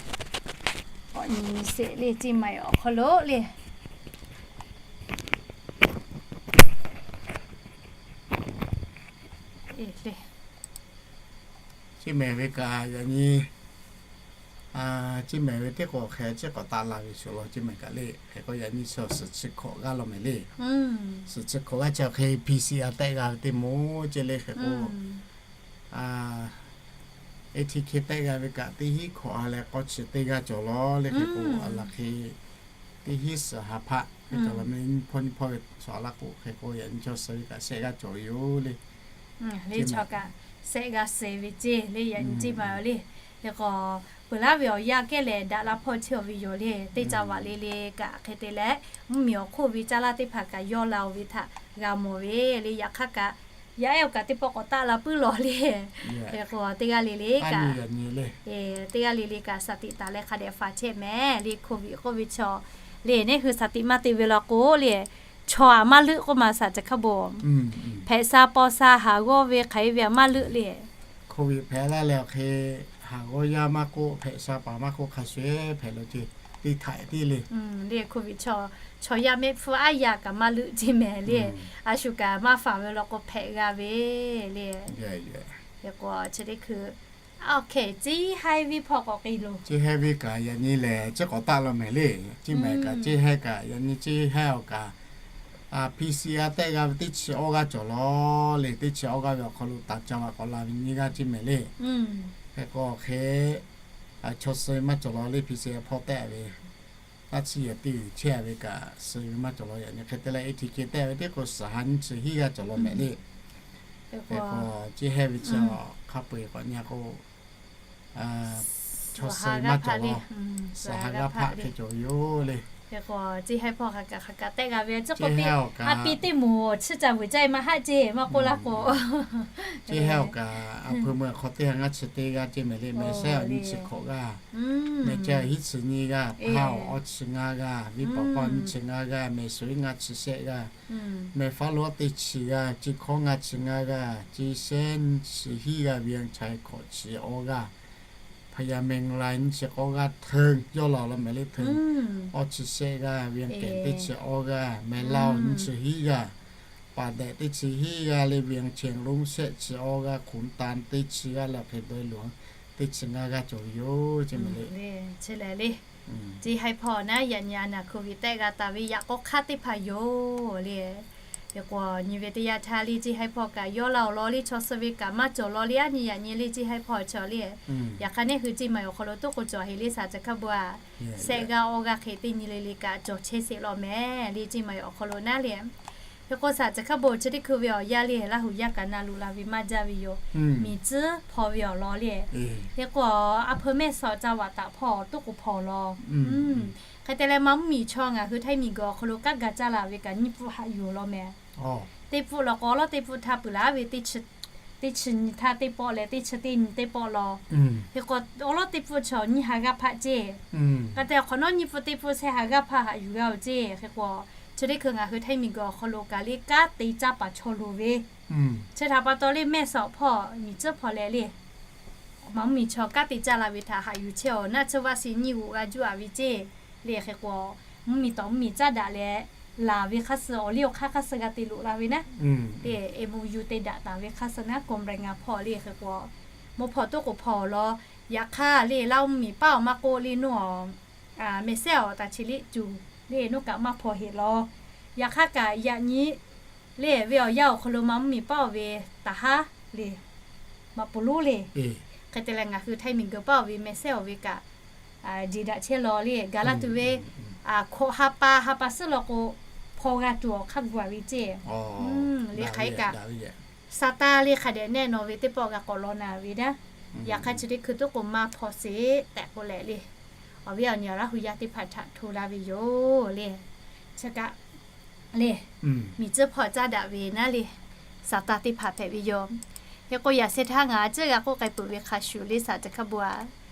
k'awꞈ nyi nyi sheˍ le ciˇ maˍ awˬ hk'aw lo le. Ciˇ mehˍ ve kaꞈ yaꞈ nyi, ciˇ mehˍ ve teˇ k'o hk'e ciˉ k'awꞈ taˆ la ve shuˍ law ciˇ mehˍ kaꞈ le. Hk'e k'o yaꞈ nyi chi suhˍ chi hkawꞈ g'aˇ law mehˍ le. Suhˍ chi hkawꞈ g'aˇ chi hk'e P C R tehˆ g'a ve teˇ moˍ ce le hk'e k'o, A T K tehˆ g'a ve kaꞈ teˇ hinˉ hkawꞈ ha leh k'awˇ chi teˇ g'aˇ cawˬ law le hk'e k'o, a laˬ hk'e teˇ hinˉ suhˍ ha hpaˆ hk'e cawˬ law mehˍ. Nyi hpawˇ nyi hpawˇ ve chaw a laˇ k'o hk'e k'o yaꞈ nyi chaw suhˍ ve kaꞈ shehˆ g'aˇ cawˬ ve yoˬ le. Le chaw kaꞈ shehˆ g'aˇ suhˍ ve ce le yaꞈ nyi ciˇ maˍ le. Hk'e k'o peuˬ laˇ ve awˬ yanˇ kehˉ lehˬ daꞈ la hpawˇ chehˇ awˬ ve yoˬ le. Teˇ caˇ vaꞈ le le kaꞈ hk'e te leh mvuhˇmiˬ awˬ hk'oˆ ve caˇ laˇ teˇ hpaˍ kaꞈ yawˇ la oˬ ve htaꞈ g'a mawˬ ve le. Yaꞈ hk'aˇ kaꞈ yaˇ ehˉ awˬ kaꞈ teˇ pawˆ k'awꞈ taˆ la puiˉ lawˬ le. Hk'e k'o teˇ g'aˇ le le kaꞈ, teˇ g'aˇ le le kaꞈ สติ taˍ leh hk'a dehꞈ faˍ chehˇ mehˍ le. โควิด k'oˆ ve chaw le neˇ hui สติ maˇ te ve law k'o le, chaw aꞈ maˇ leuˆ k'oˆ ma saˍ ceˬ hk'a bo. Hpehꞈ sha paw sha haˍ g'awˇ ve hk'aˬ hk'e ve aꞈ maˇ leuˆ le. โควิด hpehꞈ laˇ leh awˬ hk'e haˍ g'awˇ yaˇ maˇ k'oˆ, hpehꞈ sha paˍ maˇ k'oˆ, hk'a shuˍ hpehꞈ lo ce teˇ htaiꞈ tiˉ le. Le โควิด chaw, chaw yaˇ mehˆ hpfuhˇ aˉ yaˇ kaꞈ maˇ leuˆ ce mehˍ le. A shu kaꞈ maˇ faˍ ve law k'o hpehꞈ g'a ve le. Hk'e k'o chi teˇ hkui, awˬ hk'e ciˇ haiˇ viˉ hpawˇ k'awꞈ k'ai lo. Ciˇ haiˇ viˉ kaꞈ yaꞈ nyi lehˬ ciˉ k'awꞈ taˆ law mehˍ le. Ciˇ mehˍ kaꞈ ciˇ haiˇ kaꞈ yaꞈ nyi ciˇ haiˇ awˬ kaꞈ P C R tehˆ g'a ve teˇ chi awˇ g'aˇ cawˬ law le. Teˇ chi awˇ g'aˇ ve awˬ hk'aw lo taˍ ca vaꞈ k'awꞈ la ve nyiˇ g'aˇ ciˇ mehˍ le. Hk'e k'o awˬ hk'e chaw suh ve maˇ cawˬ law le. P C R hpawˇ tehˆ ve taˇ chiˇ yehˬ teˇ g'uiˬ chehˇ ve kaꞈ suh ve maˇ cawˬ law. Yaꞈ nyi hk'e te leh A T K tehˆ ve teˇ k'o suhˍ ha nyiˇ chi hiˉ g'aˇ cawˬ law mehˍ le. Hk'e k'o ciˇ haiˇ ve chi hk'a peu-eˬ k'awꞈ nyi k'o, Chaw suh maˇ cawˬ le, suh ha g'aˇ hpaˆ hk'e cawˬ ve yoˬ le. Hk'e k'o, Ceˇ Haiˇ hpawˇ hk'aˬ kaꞈ hk'aˬ kaꞈ tehˆ g'a ve, chi k'oˆ piˇ, a pi teˇ moˍ chiˇ caˇ vuiˬ caˇ e maˇ haˆ ceˇ maˇ k'oˆ laˇ k'o, Ceˇ Haiˇ awˬ kaꞈ a hpui meuˇ hk'aw teˇ ha ngaˇ chi teˇ g'aˇ ceˇ mehˍ le. Mehˍ sehˉ awˬ nyiˇ chi hkawꞈ g'aˇ, mehˍ ceh hiˉ chi nyiˇ g'aˇ, hpaˇ awˬ awˇ chi ngaˇ g'aˇ, viˉ paˍ paˇ awˬ nyiˇ chi ngaˇ g'aˇ, mehˍ suˍ iˉ ngaˇ chi shehˆ g'aˇ, mehˍ faˉ lo teˇ chi g'aˇ, Ceˇ hkawˇ ngaˇ chi ngaˇ g'aˇ, Ceˇ shehˉ nyiˇ chi hiˉ g'aˇ, Vian Chai hkawꞈ chi awˇ g'aˇ, Phayamenglan nyiˇ chi k'awˇ g'aˇ, Hteun yawˇ la law mehˍ le, Hteun awˇ chi shehˆ g'aˇ, Vian Kehˍ teˇ chi awˇ g'aˇ, mehˍ Laˇ nyiˇ chi hiˉ g'aˇ, Paˍdehˍ teˇ chi hiˉ g'aˇ le, Vian Cheng Longˉ shehˆ chi awˇ g'aˇ, Khun Tan teˇ chi g'aˇ le, hk'e dawˇ e lo teˇ chi ngaˇ g'aˇ cawˬ ve yoˬ ceˇ mehˍ le. Chi lehˬ le, Ceˇ Haiˇ hpawˇ naˉ yaꞈ nyi a naˍ hk'oˆ ve tehˆ g'a taˍ ve yaꞈ k'aw hk'aˇ teˇ hpaˍ yoˬ le. Hk'e k'o, nyi ve teˇ yanˇ htaˇ le Ceˇ Haiˇ hpawˇ kaꞈ yawˇ la awˬ lawn le chaw suh ve kaꞈ maˇ cawˬ law le, a nyi yaꞈ nyi le Ceˇ Haiˇ hpawˇ chaw le. Yaꞈ hk'aˇ neˇ hui Ceˇ Mai awˬ hk'aw lo toˆ k'o cawˬ heˍ le, Saˍ Tcuh Hkaˇ Bon a, shehˆ g'aˇ awˇ g'aˇ hk'e teˇ nyi le le kaꞈ cawˬ chehˇ sheˍ law mehˍ le, Ceˇ Mai awˬ hk'aw lo naˉ le. Hk'e k'o, Saˍ Tcuh Hkaˇ Bon chi teˇ hkui ve awˬ yaˇ le Laˇ huˍ yaˇ kaꞈ na luꞈ la ve maˇ jaˇ ve yoˬ. Miˬ tcuhˉ hpaw ve awˬ lawn le. Hk'e k'o, a hpeu mehˆ sawꞈ ca vaꞈ taˍ hpawˇ toˆ k'o hpaw law. Hk'e te leh, Manˇ mvuhˇ miˬ chaw ngaˬ hui Htaiˇ miˬ guiˬ awˬ hk'aw lo kanˉ ga caˇ la ve kaꞈ nyiˇ pfuhˆ haꞈ yuˬ law mehˍ. Teˇ pfuhˆ law k'o, awˉ lawˉ teˇ pfuhˆ htaˇ peuˬ laˇ ve, teˇ chi nyi htaˇ teˇ pawˆ leh teˇ chi teˇ nyi teˇ pawˆ law. Hk'e k'o, awˉ lawˉ teˇ pfuhˆ chaw nyiˇ ha g'aˇ hpaˆ ceˇ. Hk'e te awˬ hk'awꞈ nawˉ nyiˇ pfuhˆ teˇ pfuhˆ shehˆ ha g'aˇ hpaˆ haꞈ yuˬ g'a oˬ ceˇ. Hk'e k'o, chi teˇ hkui ngaˬ hui Htaiˇ miˬ guiˬ awˬ hk'aw lo kaꞈ le kanˉ te caˇ paˍ chaw loˍ ve, chi htaꞈ pa taw le mehˆ sawꞈ hpawˇ miˬ tcuhˉ hpaw leh le Manˇ mvuhˇ miˬ chaw kanˉ te caˇ la ve htaꞈ haꞈ yuˬ chehˇ awˬ naˆ tsuhˇ vaˆ si nyiˇ g'uꞈ g'a juˇ a ve ceˇ. Le hk'e k'o, mvuhˇ miˬ tawˍ mvuhˇ miˬ caˇ daꞈ leh, laˬ ve hk'aˇ suh awˬ liˇ awˬ hk'aˇ hk'aˇ suh g'a te loꞈ la ve naˉ. Le MOU te daꞈ taˍ ve hk'aˇ suh naˉ, กรมแรงงาน hpawˇ le hk'e k'o, mvuhˇ hpawˇ toˆ k'o hpaw law. Yaꞈ hk'aˇ le Laˇ huˍ mvuhˇ miˬ paˉ awˬ maˇ k'oˆ le nawˬ, mehˍ sehˉ awˬ taˍ chi liˆ tuˬ le nawˬ kaꞈ maˇ hpaw heˆ law. Yaꞈ hk'aˇ kaꞈ yaꞈ nyi le ve awˬ yanˇ awˬ hk'aw lo Manˇ mvuhˇ miˬ paˉ oˬ ve taˍ haˉ le, maꞈ poˍ lonˉ le. Hk'e te leh ngaˬ hui Htaiˇ miˬ guiˬ paˉ oˬ ve mehˍ sehˉ awˬ ve kaꞈ jeˬ daꞈ chehˇ law le. Gaˬ laˇ tuˬ ve hkawꞈ ha pa ha pa suhˉ law k'o, hpaw g'a tuˬ awˬ hk'aˇ gu a ve ceˇ. Le hk'aˬ hk'e kaꞈ, Saˍtanˍ le hk'a dehꞈ nehˆ nawˬ ve teˇ pawˆ g'a k'awꞈ law na ve naˉ. Yaꞈ hk'aˇ chi teˇ hkui toˆ k'o maˇ hpaw sheˍ tehꞈ k'oˆ leh le, awˬ viˉ awˬ nyi awˬ Laˇ huˍ yaˇ teˇ hpaˍ htaꞈ hto laˇ ve yoˬ le. Chi kaꞈ le, miˬ tcuhˉ hpaw caˇ daꞈ ve naˉ le, Saˍtanˍ teˇ hpaˍ hpehꞈ ve yoˬ. Hk'e k'o, yaꞈ sheh htaˇ ngaˬ a ciˉ g'a k'oˆ k'ai peuˬ ve hk'a shuˍ le Saˍ Tcuh Hkaˇ Bon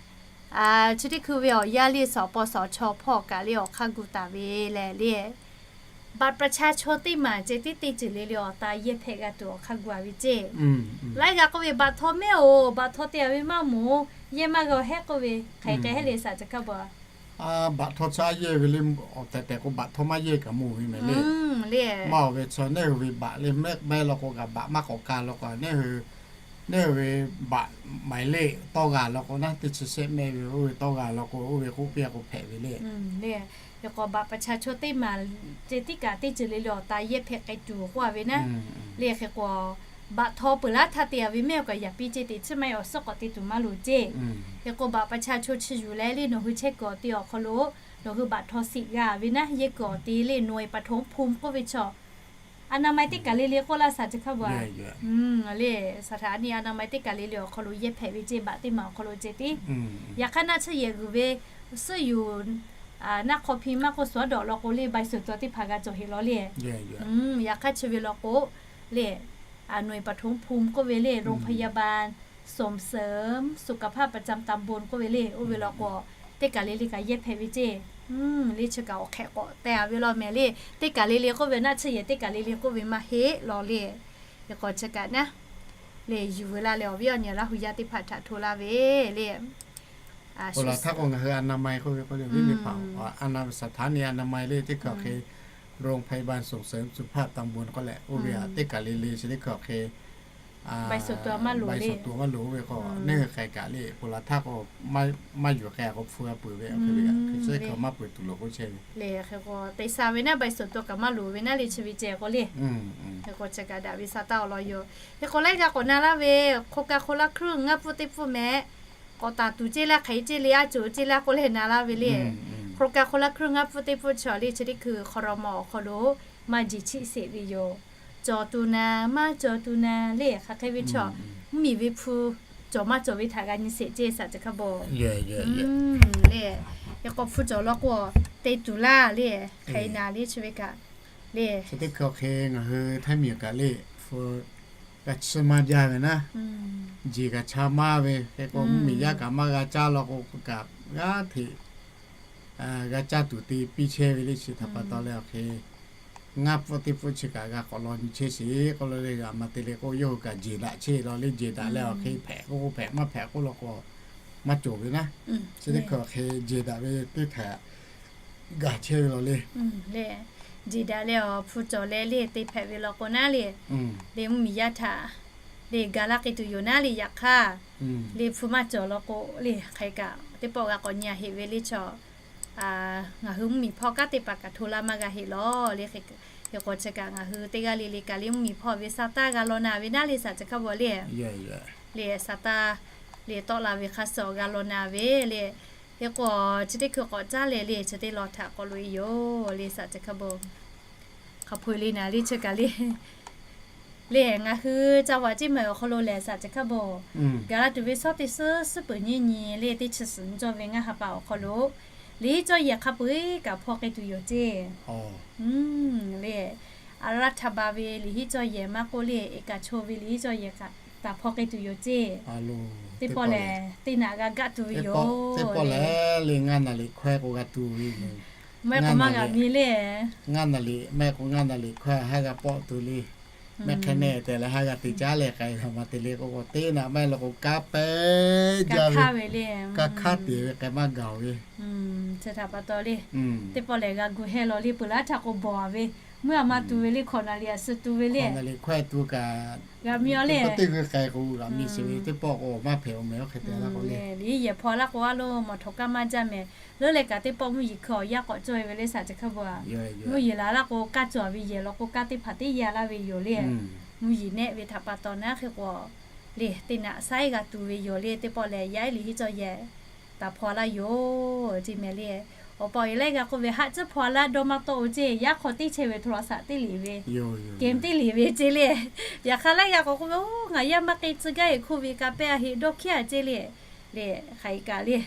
a, chi teˇ hkui ve awˬ yaˇ le suhˍ awˬ paw suhˍ awˬ chaw hpawˇ kaꞈ le awˬ hk'aˇ gu taˍ ve lehˬ le, baꞈ pa cha chaw teˇ maˬ ceh tiˉ teˇ ceuˬ le le awˬ ta yehˇ hpehꞈ g'a tuˬ awˬ hk'aˇ gu a ve ceˇ. Laiˉ g'aˇ k'oˆ ve, baꞈ htaw mehˆ oˬ, baꞈ htaw te a ve maˇ moˍ, yehˇ maˇ g'a hehˉ k'oˆ ve, hk'aˬ hk'e hehˉ le Saˍ Tcuh Hkaˇ Bon a. Baꞈ htaw chaw yehˇ ve le, awˬ tehˬ tehˬ k'o baꞈ htaw maˇ yehˇ kaꞈ moˍ ve mehˍ le. Maˇ oˬ ve chaw neˇ hui ve baꞈ le mehˆ lawˬ k'o kaꞈ baꞈ maˇ k'awꞈ ka lawˬ k'o, neˇ hui ve baꞈ หมายเลข tawˇ g'a lawˬ k'o naˉ, teˇ chi shehˆ mehˆ ve oˇ ve tawˇ g'a lawˬ k'o, oˇ ve k'oˆ piˇ a k'o hpehꞈ ve le. Hk'e k'o, baꞈ pa cha chaw teˇ maˬ ceh tiˉ kaꞈ teˇ ceuˬ le le awˬ ta yehˇ hpehꞈ k'ai tuˬ k'oˆ a ve naˉ. Le hk'e k'o, baꞈ htaw peuˬ laˇ htaˇ te a ve mehˆ awˬ kaꞈ yaꞈ piˇ ceˇ te chiˇ maˇ heˆ awˬ suhˉ k'awꞈ te tuˬ maˇ loˍ ceˇ. Hk'e k'o, baꞈ pa cha chaw chi yuˬ leh le nawˬ hui chehˇ kuiˬ awˬ te awˬ hk'aw lo nawˬ hui baꞈ htaw shiˍ g'a ve naˉ, yehˇ kuiˬ awˬ te le หน่วยปฐมภูมิ k'oˆ ve chaw อนามัย teˇ kaˬ le le k'oˆ laˇ Saˍ Tcuh Hkaˇ Bon a. Le, สถานีอนามัย teˇ kaˬ le le awˬ hk'aw lo yehˇ hpehꞈ ve ceˇ, baꞈ teˇ maˬ awˬ hk'aw lo ceh tiˉ. Yaꞈ hk'aˇ naˆ tsuhˇ yehˬ g'uiˬ ve suhˆ yuˬ naˆ hk'aw hpi maˇ k'oˆ suhˍ dawꞈ law k'o le ใบส่วนตัว teˇ hpaˍ g'a cawˬ heˍ law le. Yaꞈ hk'aˇ chi ve law k'o le, หน่วยปฐมภูมิ k'oˆ ve le โรงพยาบาลส่งเสริมสุขภาพประจำตำบล k'oˆ ve le, oˇ ve law k'o teˇ kaˬ le le kaꞈ yehˇ hpehꞈ ve ceˇ. Le chi kaꞈ awˬ hk'ehꞈ k'awꞈ te a ve law mehˍ le, teˇ kaˬ le le k'oˆ ve naˆ tsuhˇ yehˬ teˇ kaˬ le le k'oˆ ve maˇ heˆ law le. Hk'e k'o chi kaꞈ naˉ le yuˬ ve laˇ leh awˬ viˉ awˬ nyi Laˇ huˍ yaˇ teˇ hpaˍ htaꞈ hto laˇ ve le. Awˬ laˬ htaˇ k'o ngaˬ hui อนามัย k'oˆ ve k'o le, viˉ ve hpaˍ สถานีอนามัย le teˇ hkui awˬ hk'e โรงพยาบาลส่งเสริมสุขภาพตำบล k'oˆ leh oˇ ve teˇ kaˬ le le chi teˇ hkui awˬ hk'e ใบส่วนตัว maˇ loˍ ve k'o, neˇ hui hk'aˬ kaꞈ le awˬ laˬ htaˇ k'o maˇ yuˬ k'ai k'o hpu g'a peuˬ ve, hk'e ve kaꞈ hk'e chi teˇ hkui maˇ peuˬ tuˬ loˍ k'oˆ chehˇ ve le. Hk'e k'o te sha ve naˉ ใบส่วนตัว kaꞈ maˇ loˍ ve naˉ le chi ve ceh k'o le. Hk'e k'o chi kaꞈ daꞈ ve sa taˇ awˬ lawn yoˬ. Hk'e k'o laiˉ g'aˇ k'awꞈ na laˇ ve โครงการคนละครึ่ง ngaˇ pfuhˇ teˇ pfuhˇ mehˍ k'awꞈ taˍ tuˬ ceˇ laˇ hk'aˬ hk'e ceˇ le, a coˬ ceˇ laˇ k'oˆ leh na laˇ ve le. โครงการคนละครึ่ง ngaˇ pfuhˇ teˇ pfuhˇ chi awˬ le chi teˇ hkui hk'aw raw ma awˬ hk'aw lo maˇ jeˬ chiˆ sheˍ ve yoˬ. Cawˬ tuˬ na, maˇ cawˬ tuˬ na le hk'aˬ hk'e ve chaw, mvuhˇ miˬ ve hpu cawˬ maˇ cawˬ ve htaꞈ g'a nyi sheˍ ceˇ, saˍ ceˬ hk'a bon. Le, hk'e k'o hpu cawˬ law k'o, te tuˬ laˇ le, hk'e naˍ le chi ve kaꞈ le. Chi teˇ hkui awˬ hk'e ngaˬ hui Htaiˇ miˬ kaꞈ le, hpu g'a chiˇ maˇ jaˇ ve naˉ, jeˬ kaꞈ cha maˇ ve hk'e k'o, mvuhˇmiˬ yaˇ kaꞈ maˇ g'a caˇ law k'o, kaꞈ g'aˇ hteꞈ g'a caˇ tuˬ te piˇ chehˇ ve le. Chi htaꞈ pa taw leh awˬ hk'e, ngaˇ pfuhˆ teˇ pfuhˆ chi kaꞈ g'a k'awꞈ law nyi chehˇ sheˍ k'oˆ lo le, g'a ma te le k'o, yawˇ hui kaꞈ jeˬ daꞈ chehˇ law le. Jeˬ daꞈ leh awˬ hk'e hpehꞈ k'o, hpehꞈ maˇ hpehꞈ k'oˆ law k'o, maˇ cawˬ ve naˉ. Chi teˇ hkui awˬ hk'e jeˬ daꞈ ve teˇ htaꞈ gaˬ chehˇ ve law le. Jeˬ daꞈ leh awˬ hpu cawˬ leh le te hpehꞈ ve law k'o naˉ le, le mvuhˇmiˬ yaˇ htaꞈ le ga laˇ k'ai tuˬ yoˬ naˉ le. Yaꞈ hk'aˇ le hpu maˇ cawˬ law k'o le, hk'e kaꞈ teˇ pawˆ g'a k'awꞈ nyi a heꞈ ve le chaw, ngaˬ hui mvuhˇmiˬ hpawˇ kanˉ teˇ hpaˍ kaꞈ hto laˇ maˇ g'a heˆ law le. Hk'e k'o chi kaꞈ ngaˬ hui teˇ g'aˇ le le kaꞈ le mvuhˇmiˬ hpawˇ ve sa taˇ g'a law na ve naˉ le, saˍ ceˬ hk'a bon le. Le sa taˇ le tawˆ la ve hk'a suh g'a law na ve le. Hk'e k'o chi teˇ hkui k'awꞈ caˉ leh le chi teˇ lawn htaꞈ k'awꞈ loꞈ e yoˬ le, saˍ ceˬ hk'a bon. Hk'a peu-eˬ le naˍ le chi kaꞈ le. Le ngaˬ hui ca vaꞈ ceˇ maˬ awˬ hk'aw lo lehˬ, saˍ ceˬ hk'a bon, gaˬ la tuˬ ve shawˉ teˇ suhˉ suhˉ peuˬ nyiˇ nyi le, teˇ chi suhˍ nyi cawˇ ve ngaˇ ha pa awˬ hk'aw lo, liꞈ hiˉ cawˇ yehˬ hk'a peu-eˬ kaꞈ hpaw k'ai tuˬ yoˬ ceˇ. Le, a laˇ htaꞈ ba ve liꞈ hiˉ cawˇ yehˬ maˇ k'oˆ le, eˍ kaˍ chaw ve liꞈ hiˉ cawˇ yehˬ kaꞈ taˍ hpaw k'ai tuˬ yoˬ ceˇ. Teˇ pawˆ lehˬ teˇ naꞈ g'a gaˆ tuˬ ve yoˬ. Teˇ pawˆ lehˬ le ngaˇ naˍ liꞈ hkawehˇ k'o g'a tuˬ ve yoˬ. Maˇ heˆ k'o maˇ g'a mi le. Ngaˇ naˍ liꞈ, maˇ heˆ k'o ngaˇ naˍ liꞈ hkawehˇ haˉ g'a pawˆ tuˬ le. Mehˆ hk'e nehˆ tehꞈ leh haˉ g'a te caˉ leh k'ai ve ma te le k'o, teˇ naꞈ maˇ heˆ law k'o kanˉ pehˉ jaˇ ve, kanˉ hkanˇ te ve k'ai maˇ gaˬ ve. Chi htaꞈ pa taw le, teˇ pawˆ lehˬ g'a gu heh law le, peuˬ laˇ htaꞈ k'o bawˬ ve, meuˇ a ma tu ve le, hkawꞈ naˍ liꞈ a suh tu ve le, hkawehˇ tu kaꞈ g'a mi a le, teˇ g'uiˬ k'ai k'o g'a mi sheˍ ve, teˇ pawˆ k'o maˇ hpehꞈ-oˬ mehˍ, oˇ hk'e te laˇ k'o le. Liꞈ hiˉ yehˬ hpaw laˇ k'o a lo mawˬ htaw kaˇ maˇ jaˇ mehˍ. Leuˉ leh kaꞈ teˇ pawˆ mvuhˇ yeˬ hkui awˬ yaˇ k'awꞈ cawˇ e ve le, saˍ ceˬ hk'a bon a. Mvuhˇ yeˬ laˬ laˇ k'o kanˉ cawˬ ve yehˬ law k'o kanˉ teˇ hpaˍ teˇ yaˇ laˇ ve yoˬ le. Mvuhˇ yeˬ nehˆ ve htaꞈ pa taw naˉ hk'e k'o le, teˇ naꞈ saiˉ g'a tuˬ ve yoˬ le. Teˇ pawˆ lehˬ yaꞈ e liꞈ hiˉ cawˇ yehˬ taˍ hpaw laˇ yoˬ ceˇ mehˍ le. Awˬ pa awˬ e laiˉ g'a k'oˆ ve, haˆ tcuhˉ hpaw laˇ dawˇ maˇ tawˆ-oˬ ceˇ, yaˇ hk'aw teˇ chehˇ ve hto law saꞈ teˇ liꞈ ve, kehˬ teˇ liꞈ ve ceˇ le. Yaꞈ hk'aˇ laiˉ g'a k'awꞈ k'oˆ ve, oˇ ngaˬ yaˇ maˇ k'e tcuh gaˇ e hkuˇ ve ka pehˇ a heꞈ dawˇ hkiˉ a ceˇ le. Le hk'aˬ e kaꞈ le,